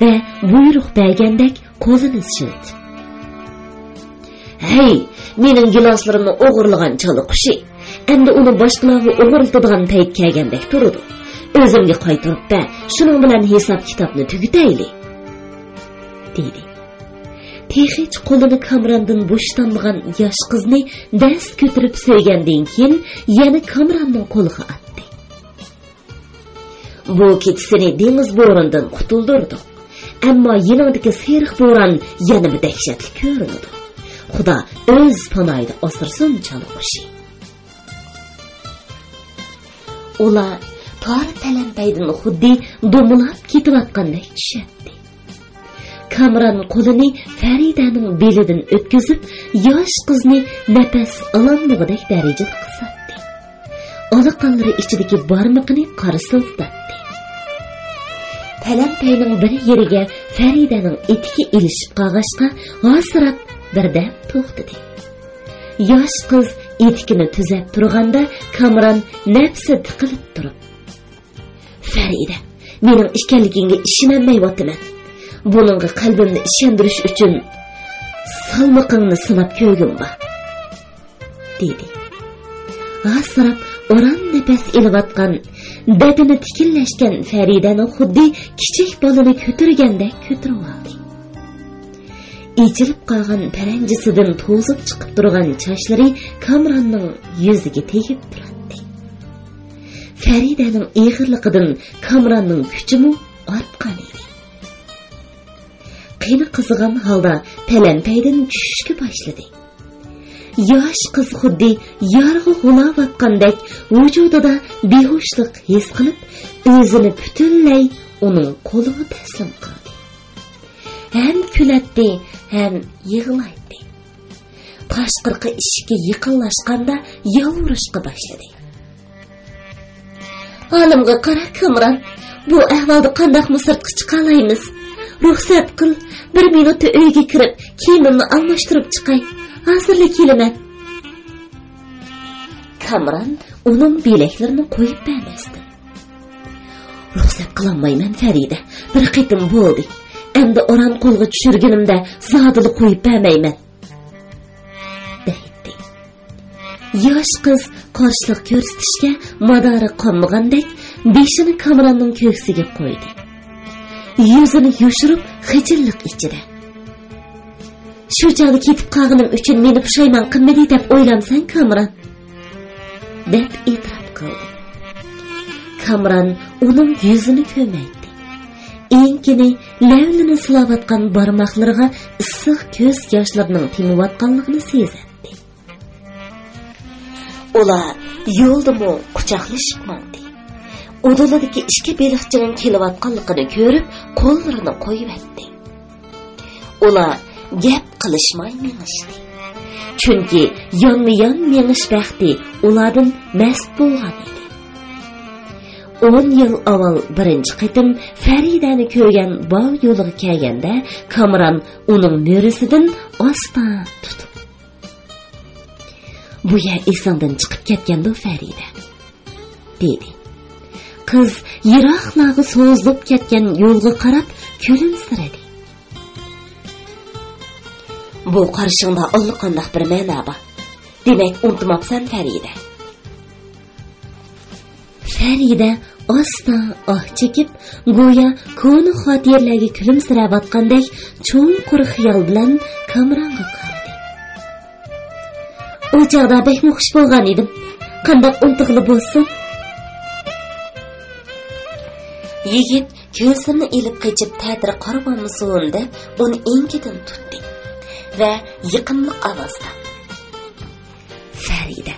ۋە بۇيرۇق بەرگەندەك قولىنى شىلتىپ، «ھەي، مېنىڭ گىلاسلىرىمنى ئوغرىلىغان چالا قۇشى! ئەمدى ئۇنى باشقىلارغا ئوغرىلىتىدىغان پەيت كەلگەندەك تۇرىدۇ. ئۆزۈمگە قايتۇرۇپ بەر، شۇنىڭ بىلەن ھېساب-كىتابنى تۈگىتەيلى!» دېدى. تېخىچە قولىنى كامراندىن بوشىتالمىغان ياش قىزنى دەس كۆتۈرۈپ سۆيگەندىن كېيىن، يەنە كامراننىڭ قولىغا ئاتتى. «بۇ كېچە سېنى دېڭىز بورىنىدىن قۇتۇلدۇردۇق. ئەمما يېنىڭدىكى سېرىق بوران يەنىمۇ دەھشەتلىك كۆرۈنىدۇ. خۇدا ئۆز پاناھىدا ئاسرىسۇن، چالا قۇشى.» ئۇلار تار پەلەمپەيدىن خۇددى دومىلاپ كېتىۋاتقاندەك چۈشەتتى. كامران قولىنى فەرىدەنىڭ بېلىدىن ئۆتكۈزۈپ، ياش قىزنى نەپەس ئالالمىغۇدەك دەرىجىدە قىساتتى. ئالىقانلىرى ئىچىدىكى بارمىقىنى قارسىلداتتى. پەلەمپەينىڭ بىر يېرىگە فەرىدەنىڭ ئېتىكى ئېلىشىپ قالغاچقا، ھاسىراپ بىردەم توختىدى. ياش قىز ئېتىكىنى تۈزەپ تۇرغاندا، كامران نەپسى تىقىلىپ تۇرۇپ، «فەرىدە، مېنىڭ ئىكەنلىكىڭگە ئىشىنەلمەيۋاتىمەن. بۇنىڭغا قەلبىمنى ئىشەندۈرۈش ئۈچۈن سالمىقىڭنى سىناپ كۆرگۈم بار.» دېدى. ھاسىراپ ئاران نەپەس ئېلىۋاتقان، بەدىنى تىكىنلەشكەن فەرىدەنى خۇددى كىچىك بالىنى كۆتۈرگەندەك كۆتۈرۈۋالدى. ئېچىلىپ قالغان پەرەنجىسىدىن توزۇپ چىقىپ تۇرغان چاچلىرى كامراننىڭ يۈزىگە تېگىپ تۇراتتى. فەرىدەنىڭ ئېغىرلىقىدىن كامراننىڭ كۈچىمۇ ئارتقان ئىدى. قېنى قىزىغان ھالدا پەلەمپەيدىن چۈشۈشكە باشلىدى. ياش قىز خۇددى يارغا غۇلاۋاتقاندەك ۋۇجۇدىدا بىھوشلۇق ھېس قىلىپ، ئۆزىنى پۈتۈنلەي ئۇنىڭ قولىغا تەسلىم قىلدى. ھەم كۈلەتتى، ھەم يىغلايتتى. پاشقىرىقى ئىشىككە يېقىنلاشقاندا يالۋۇرۇشقا باشلىدى. «ھالىمغا قارا، كامران. بۇ ئەھۋالدا قانداقمۇ سىرتقا چىقالايمىز؟ رۇخسەت قىل، بىر مىنۇتتا ئۆيگە كىرىپ، كىيىمىمنى ئالماشتۇرۇپ چىقاي. ھازىرلا كېلىمەن.» كامران ئۇنىڭ بىلەكلىرىنى قويۇپ بەرمەستىن، «رۇخسەت قىلالمايمەن، فەرىدە. بىر قېتىم بولدى. ئەمدى ئاران قولغا چۈشۈرگىنىمدە زادىلا قويۇپ بەرمەيمەن.» دەيتتى. ياش قىز قارشىلىق كۆرسىتىشكە مادارى قالمىغاندەك بېشىنى كامراننىڭ كۆكسىگە قويدى. يۈزىنى يوشۇرۇپ خىجىللىق ئىچىدە، «شۇ چاغدا كېتىپ قالغىنىم ئۈچۈن مېنى پۇشايمان قىلمىدى دەپ ئويلامسەن، كامران؟» دەپ ئېتىراپ قىلدى. كامران ئۇنىڭ يۈزىنى كۆرمەيتتى. ئېڭىكىنى، لەۋلىرىنى سىلاۋاتقان بارماقلىرىغا ئىسسىق كۆز ياشلىرىنىڭ تېمىۋاتقانلىقىنى سېزەتتى. ئۇلار يولدىمۇ قۇچاقلىشىپ ماڭدى. ئۇدۇلىدىكى ئىككى بېلىقچىنىڭ كېلىۋاتقانلىقىنى كۆرۈپ، قوللىرىنى قويۇۋەتتى. ئۇلار گەپ قىلىشماي مېڭىشتى. چۈنكى يانمۇ-يان مېڭىش بەختى ئۇلاردىن مەست بولغان ئىدى. ئون يىل ئاۋۋال بىرىنچى قېتىم فەرىدەنى كۆرگەن باغ يولىغا كەلگەندە، كامران ئۇنىڭ مۈرىسىدىن ئاستا تۇتۇپ، «بۇ يەر ئېسىڭدىن چىقىپ كەتكەندۇ، فەرىدە؟» دېدى. قىز يىراقلارغا سوزۇلۇپ كەتكەن يولغا قاراپ كۈلۈمسىرىدى. «بۇ قارىشىڭدا ئاللىقانداق بىر مەنە بار. دېمەك، ئۇنتۇماپسەن، فەرىدە.» فەرىدە ئاستا ئاھ چېكىپ، گويا كونا خاتىرىلەرگە كۈلۈمسىرەۋاتقاندەك چوڭقۇر خىيال بىلەن كامرانغا قارىدى. «ئۇ چاغدا بەكمۇ خۇش بولغان ئىدىم. قانداق ئۇنتۇغىلى بولسۇن؟» يىگىت كۆزلىرىنى ئېلىپ قېچىپ تەتۈر قارىۋالمىسۇن دەپ ئۇنى ئېڭىكىدىن تۇتتى ۋە يېقىملىق ئاۋازدا، «فەرىدە،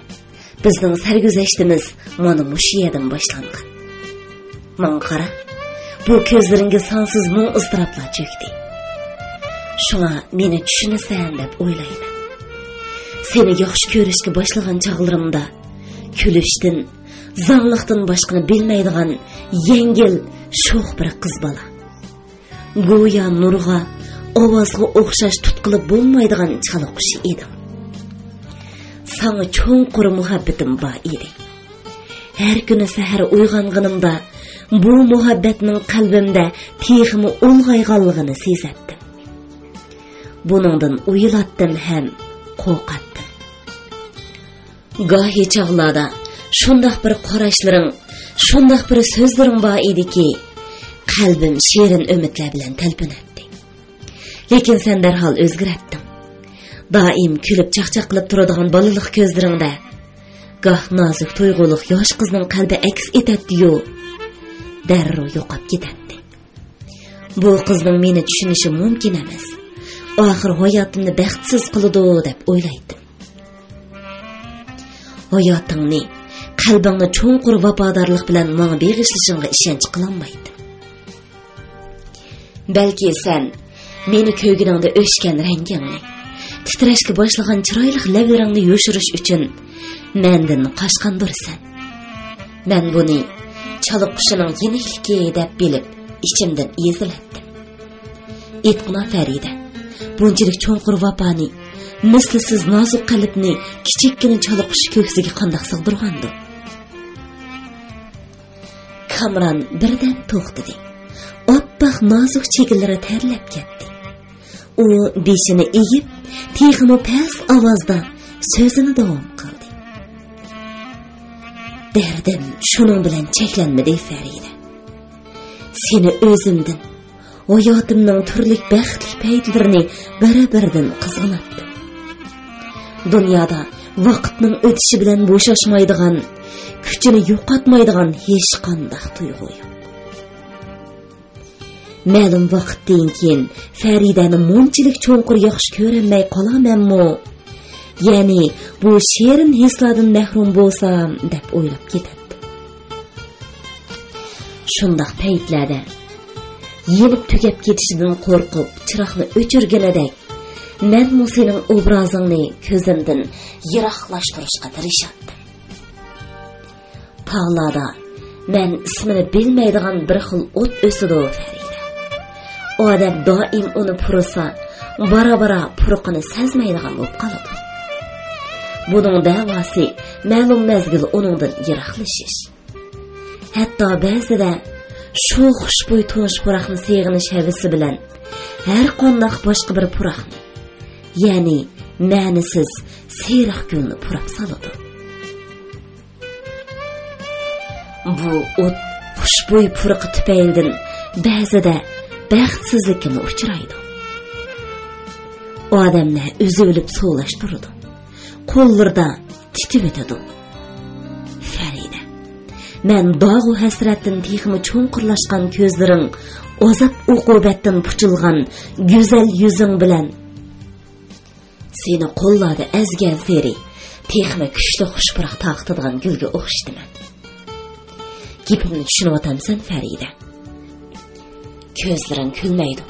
بىزنىڭ سەرگۈزەشتىمىز مانا مۇشۇ يەردىن باشلانغان. ماڭا قارا، بۇ كۆزلىرىڭگە سانسىز مۇڭ-ئىزتىراپلار چۆكتى. شۇڭا مېنى چۈشىنىسەن دەپ ئويلايمەن. سېنى ياخشى كۆرۈشكە باشلىغان چاغلىرىمدا كۈلۈشتىن، زاڭلىقتىن باشقىنى بىلمەيدىغان يەڭگىل، شوخ بىر قىز بالا. گويا نۇرغا، ئاۋازغا ئوخشاش تۇتقىلى بولمايدىغان چالا قۇشى ئىدىڭ. ساڭا چوڭقۇر مۇھەببىتىم بار ئىدى. ھەر كۈنى سەھەر ئويغانغىنىمدا بۇ مۇھەببەتنىڭ قەلبىمدە تېخىمۇ ئۇلغايغانلىقىنى سېزەتتىم. بۇنىڭدىن ئويۇلاتتىم ھەم قورقاتتىم. گاھى چاغلاردا شۇنداق بىر قاراشلىرىڭ، شۇنداق بىر سۆزلىرىڭ بار ئىدىكى، قەلبىم شېرىن ئۈمىدلەر بىلەن تەلپۈنەتتى. لېكىن سەن دەرھال ئۆزگىرەتتىڭ. دائىم كۈلۈپ چاقچاق قىلىپ تۇرىدىغان بالىلىق كۆزلىرىڭدە گاھ نازۇك تۇيغۇلۇق ياش قىزنىڭ قەلبى ئەكس ئېتەتتىيۇ، دەررۇ يوقاپ كېتەتتى. بۇ قىزنىڭ مېنى چۈشىنىشى مۇمكىن ئەمەس. ئاخىر ھاياتىمنى بەختسىز قىلىدۇ دەپ ئويلايتتىم. ھاياتىڭنى، قەلبىڭنى چوڭقۇر ۋاپادارلىق بىلەن ماڭا بېغىشلىشىڭغا ئىشەنچ قىلالمايتتىم. بەلكى سەن مېنى كۆرگىنىڭدە ئۆچكەن رەڭگىڭنى، تىترەشكە باشلىغان چىرايلىق لەۋلىرىڭنى يوشۇرۇش ئۈچۈن مەندىن قاچقاندۇرسەن. مەن بۇنى چالا قۇشىنىڭ يېنىكلىكى دەپ بىلىپ، ئىچىمدىن ئېزىلەتتىم. ئېيتقىنا، فەرىدە، بۇنچىلىك چوڭقۇر ۋاپانى، مىسلىسىز نازۇك قەلبنى كىچىككىنە چالا قۇش كۆكسىگە قانداق سىغدۇرغاندۇ؟ كامران بىردەم توختىدى. ئاپئاق نازۇك چېكىلىرى تەرلەپ كەتتى. ئۇ بېشىنى ئېگىپ، تېخىمۇ پەس ئاۋازدا سۆزىنى داۋام قىلدى. دەردىم شۇنىڭ بىلەن چەكلەنمىدى، فەرىدە. سېنى ئۆزۈمدىن، ھاياتىمنىڭ تۈرلۈك بەختلىك پەيتلىرىنى بىر-بىردىن قىزغىناتتىم. دۇنيادا ۋاقىتنىڭ ئۆتۈشى بىلەن بوشاشمايدىغان، كۈچىنى يوقاتمايدىغان ھېچقانداق تۇيغۇ يوق. مەلۇم ۋاقىتتىن كېيىن فەرىدەنى مۇنچىلىك چوڭقۇر ياخشى كۆرەلمەي قالامەنمۇ؟ يەنى بۇ شېرىن ھېسلاردىن مەھرۇم بولسام دەپ ئويلاپ كېتەتتىم. شۇنداق پەيتلەردە يېنىپ تۈگەپ كېتىشىدىن قورقۇپ چىراغنى ئۆچۈرگىنىدەك، مەنمۇ سېنىڭ ئوبرازىڭنى كۆزۈمدىن يىراقلاشتۇرۇشقا تىرىشاتتىم. تاغلاردا مەن ئىسمىنى بىلمەيدىغان بىر خىل ئوت ئۆسىدۇ، فەرىدە. ئادەم دائىم ئۇنى پۇرىسا، بارا-بارا پۇرىقىنى سەزمەيدىغان بولۇپ قالىدۇ. بۇنىڭ دەۋاسى مەلۇم مەزگىل ئۇنىڭدىن يىراقلىشىش. ھەتتا بەزىدە شۇ خۇشبۇي تونۇش پۇراقنى سېغىنىش ھەۋىسى بىلەن ھەر قانداق باشقا بىر پۇراقنى، يەنى مەنىسىز سېرىق گۈلنى پۇراپ سالىدۇ. بۇ ئوت خۇشبۇي پۇرىقى تۈپەيلىدىن بەزىدە بەختسىزلىككىمۇ ئۇچرايدۇ. ئادەملەر ئۈزۈۋېلىپ سولاشتۇرىدۇ. قوللىرىدا تىتىۋېتىدۇ. فەرىدە، مەن داغۇ ھەسرەتتىن تېخىمۇ چوڭقۇرلاشقان كۆزلىرىڭ، ئازاب ئوقۇبەتتىن پۇچۇلغان گۈزەل يۈزۈڭ بىلەن سېنى قوللاردا ئەزگەنسېرى تېخىمۇ كۈچلۈك خۇش پۇراق تارقىتىدىغان گۈلگە ئوخشىتىمەن. گېپىمنى چۈشىنىۋاتامسەن، فەرىدە؟ كۆزلىرىڭ كۈلمەيدۇ.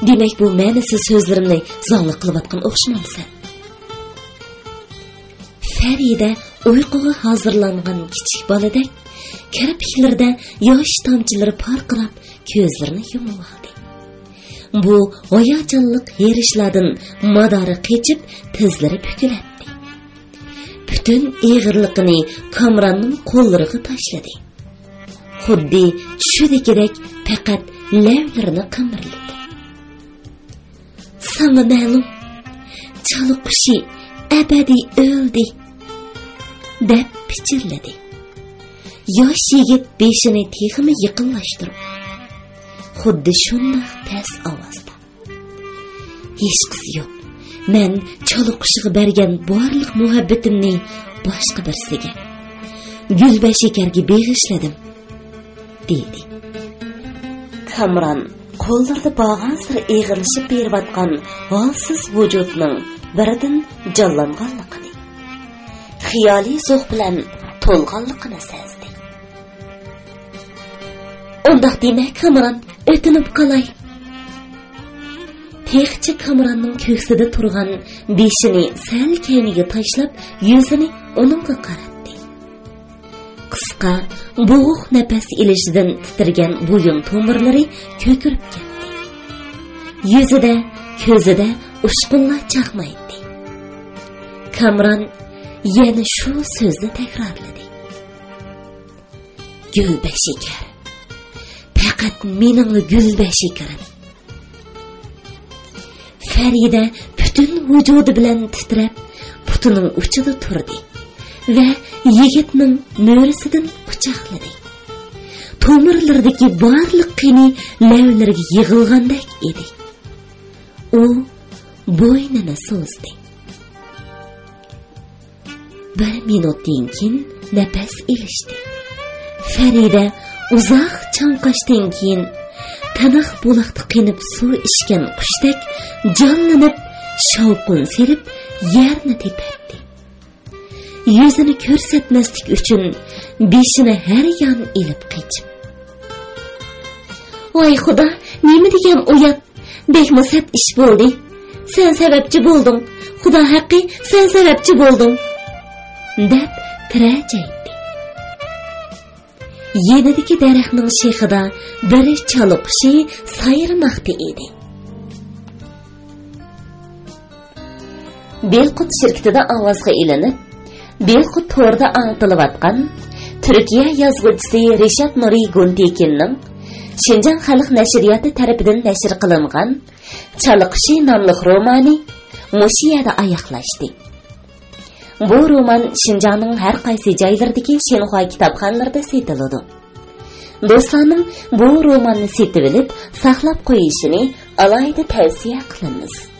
دېمەك، بۇ مەنىسىز سۆزلىرىمنى زاڭلىق قىلىۋاتقان ئوخشىمامسەن؟ فەرىدە ئۇيقۇغا ھازىرلانغان كىچىك بالىدەك كىرپىكلىرىدە ياش تامچىلىرى پارقىراپ، كۆزلىرىنى يۇمۇۋالدى. بۇ ھاياجانلىق ھېرىشلاردىن مادارى قېچىپ، تىزلىرى پۈكۈلەتتى. پۈتۈن ئېغىرلىقىنى كامراننىڭ قوللىرىغا تاشلىدى. خۇددى چۈشىدىكىدەك پەقەت لەۋلىرىنى قىمىرلىدى. ساڭا مەلۇم، چالا قۇشى ئەبەدىي ئۆلدى، دەپ پىچىرلىدى. ياش يىگىت بېشىنى تېخىمۇ يېقىنلاشتۇرۇپ، خۇددى شۇنداق پەس ئاۋازدا، ھېچقىسى يوق. مەن چالا قۇشىغا بەرگەن بارلىق مۇھەببىتىمنى باشقا بىرسىگە، گۈلبەشىكەرگە بېغىشلىدىم، دېدى. كامران قوللىرىدا بارغانسېرى ئېغىرلىشىپ بېرىۋاتقان ھالسىز ۋۇجۇدنىڭ بىردىن جانلانغانلىقىنى، خىيالىي زوق بىلەن تولغانلىقىنى سەزدى. ئۇنداق دېمە، كامران، ئۆتۈنۈپ قالاي. تېخىچە كامراننىڭ كۆكسىدە تۇرغان بېشىنى سەل كەينىگە تاشلاپ، يۈزىنى ئۇنىڭغا قاراتتى. قىسقا، بوغۇق نەپەس ئېلىشىدىن تىترىگەن بويۇن تومۇرلىرى كۆكىرىپ كەتتى. يۈزىدە، كۆزىدە ئۇچقۇنلار چاقنايتتى. كامران يەنە شۇ سۆزنى تەكرارلىدى. گۈلبەشىكەر. پەقەت مېنىڭلا گۈلبەشىكىرىم. فەرىدە پۈتۈن ۋۇجۇدى بىلەن تىترەپ، پۇتىنىڭ ئۇچىدا تۇردى ۋە يىگىتنىڭ مۈرىسىدىن قۇچاقلىدى. تومۇرلىرىدىكى بارلىق قېنى لەۋلىرىگە يىغىلغاندەك ئىدى. ئۇ بوينىنى سوزدى. بىر مىنۇتتىن كېيىن نەپەس ئېلىشتى. فەرىدە ئۇزاق چاڭقاشتىن كېيىن تىنىق بۇلاقتا قېنىپ سۇ ئىچكەن قۇشتەك جانلىنىپ، شاۋقۇن سېلىپ يەرنى تېپەتتى. يۈزىنى كۆرسەتمەسلىك ئۈچۈن بېشىنى ھەر يان ئېلىپ قېچىپ. ۋاي خۇدا، نېمە دېگەن ئۇيات! بەكمۇ سەت ئىش بولدى. سەن سەۋەبچى بولدۇڭ. خۇدا ھەققى، سەن سەۋەبچى بولدۇڭ، دەپ تىرەجەيتتى. يېنىدىكى دەرەخنىڭ شېخىدا بىر چالا قۇشى سايرىماقتا ئىدى. بېلقۇت شىركىتىدە ئاۋازغا ئېلىنىپ، بېلقۇت تورىدا ئاڭلىتىلىۋاتقان تۈركىيە يازغۇچىسى رىشات نۇرى گۇنتېكىننىڭ شىنجاڭ خەلق نەشرىياتى تەرىپىدىن نەشر قىلىنغان چالا قۇشى ناملىق رومانى مۇشۇ يەردە ئاياغلاشتى. بۇ رومان شىنجاڭنىڭ ھەر قايسى جايلىرىدىكى شىنخۇا كىتابخانىلىرىدا سېتىلىدۇ. دوستلارنىڭ بۇ روماننى سېتىۋېلىپ، ساقلاپ قويۇشىنى ئالاھىدە تەۋسىيە قىلىمىز.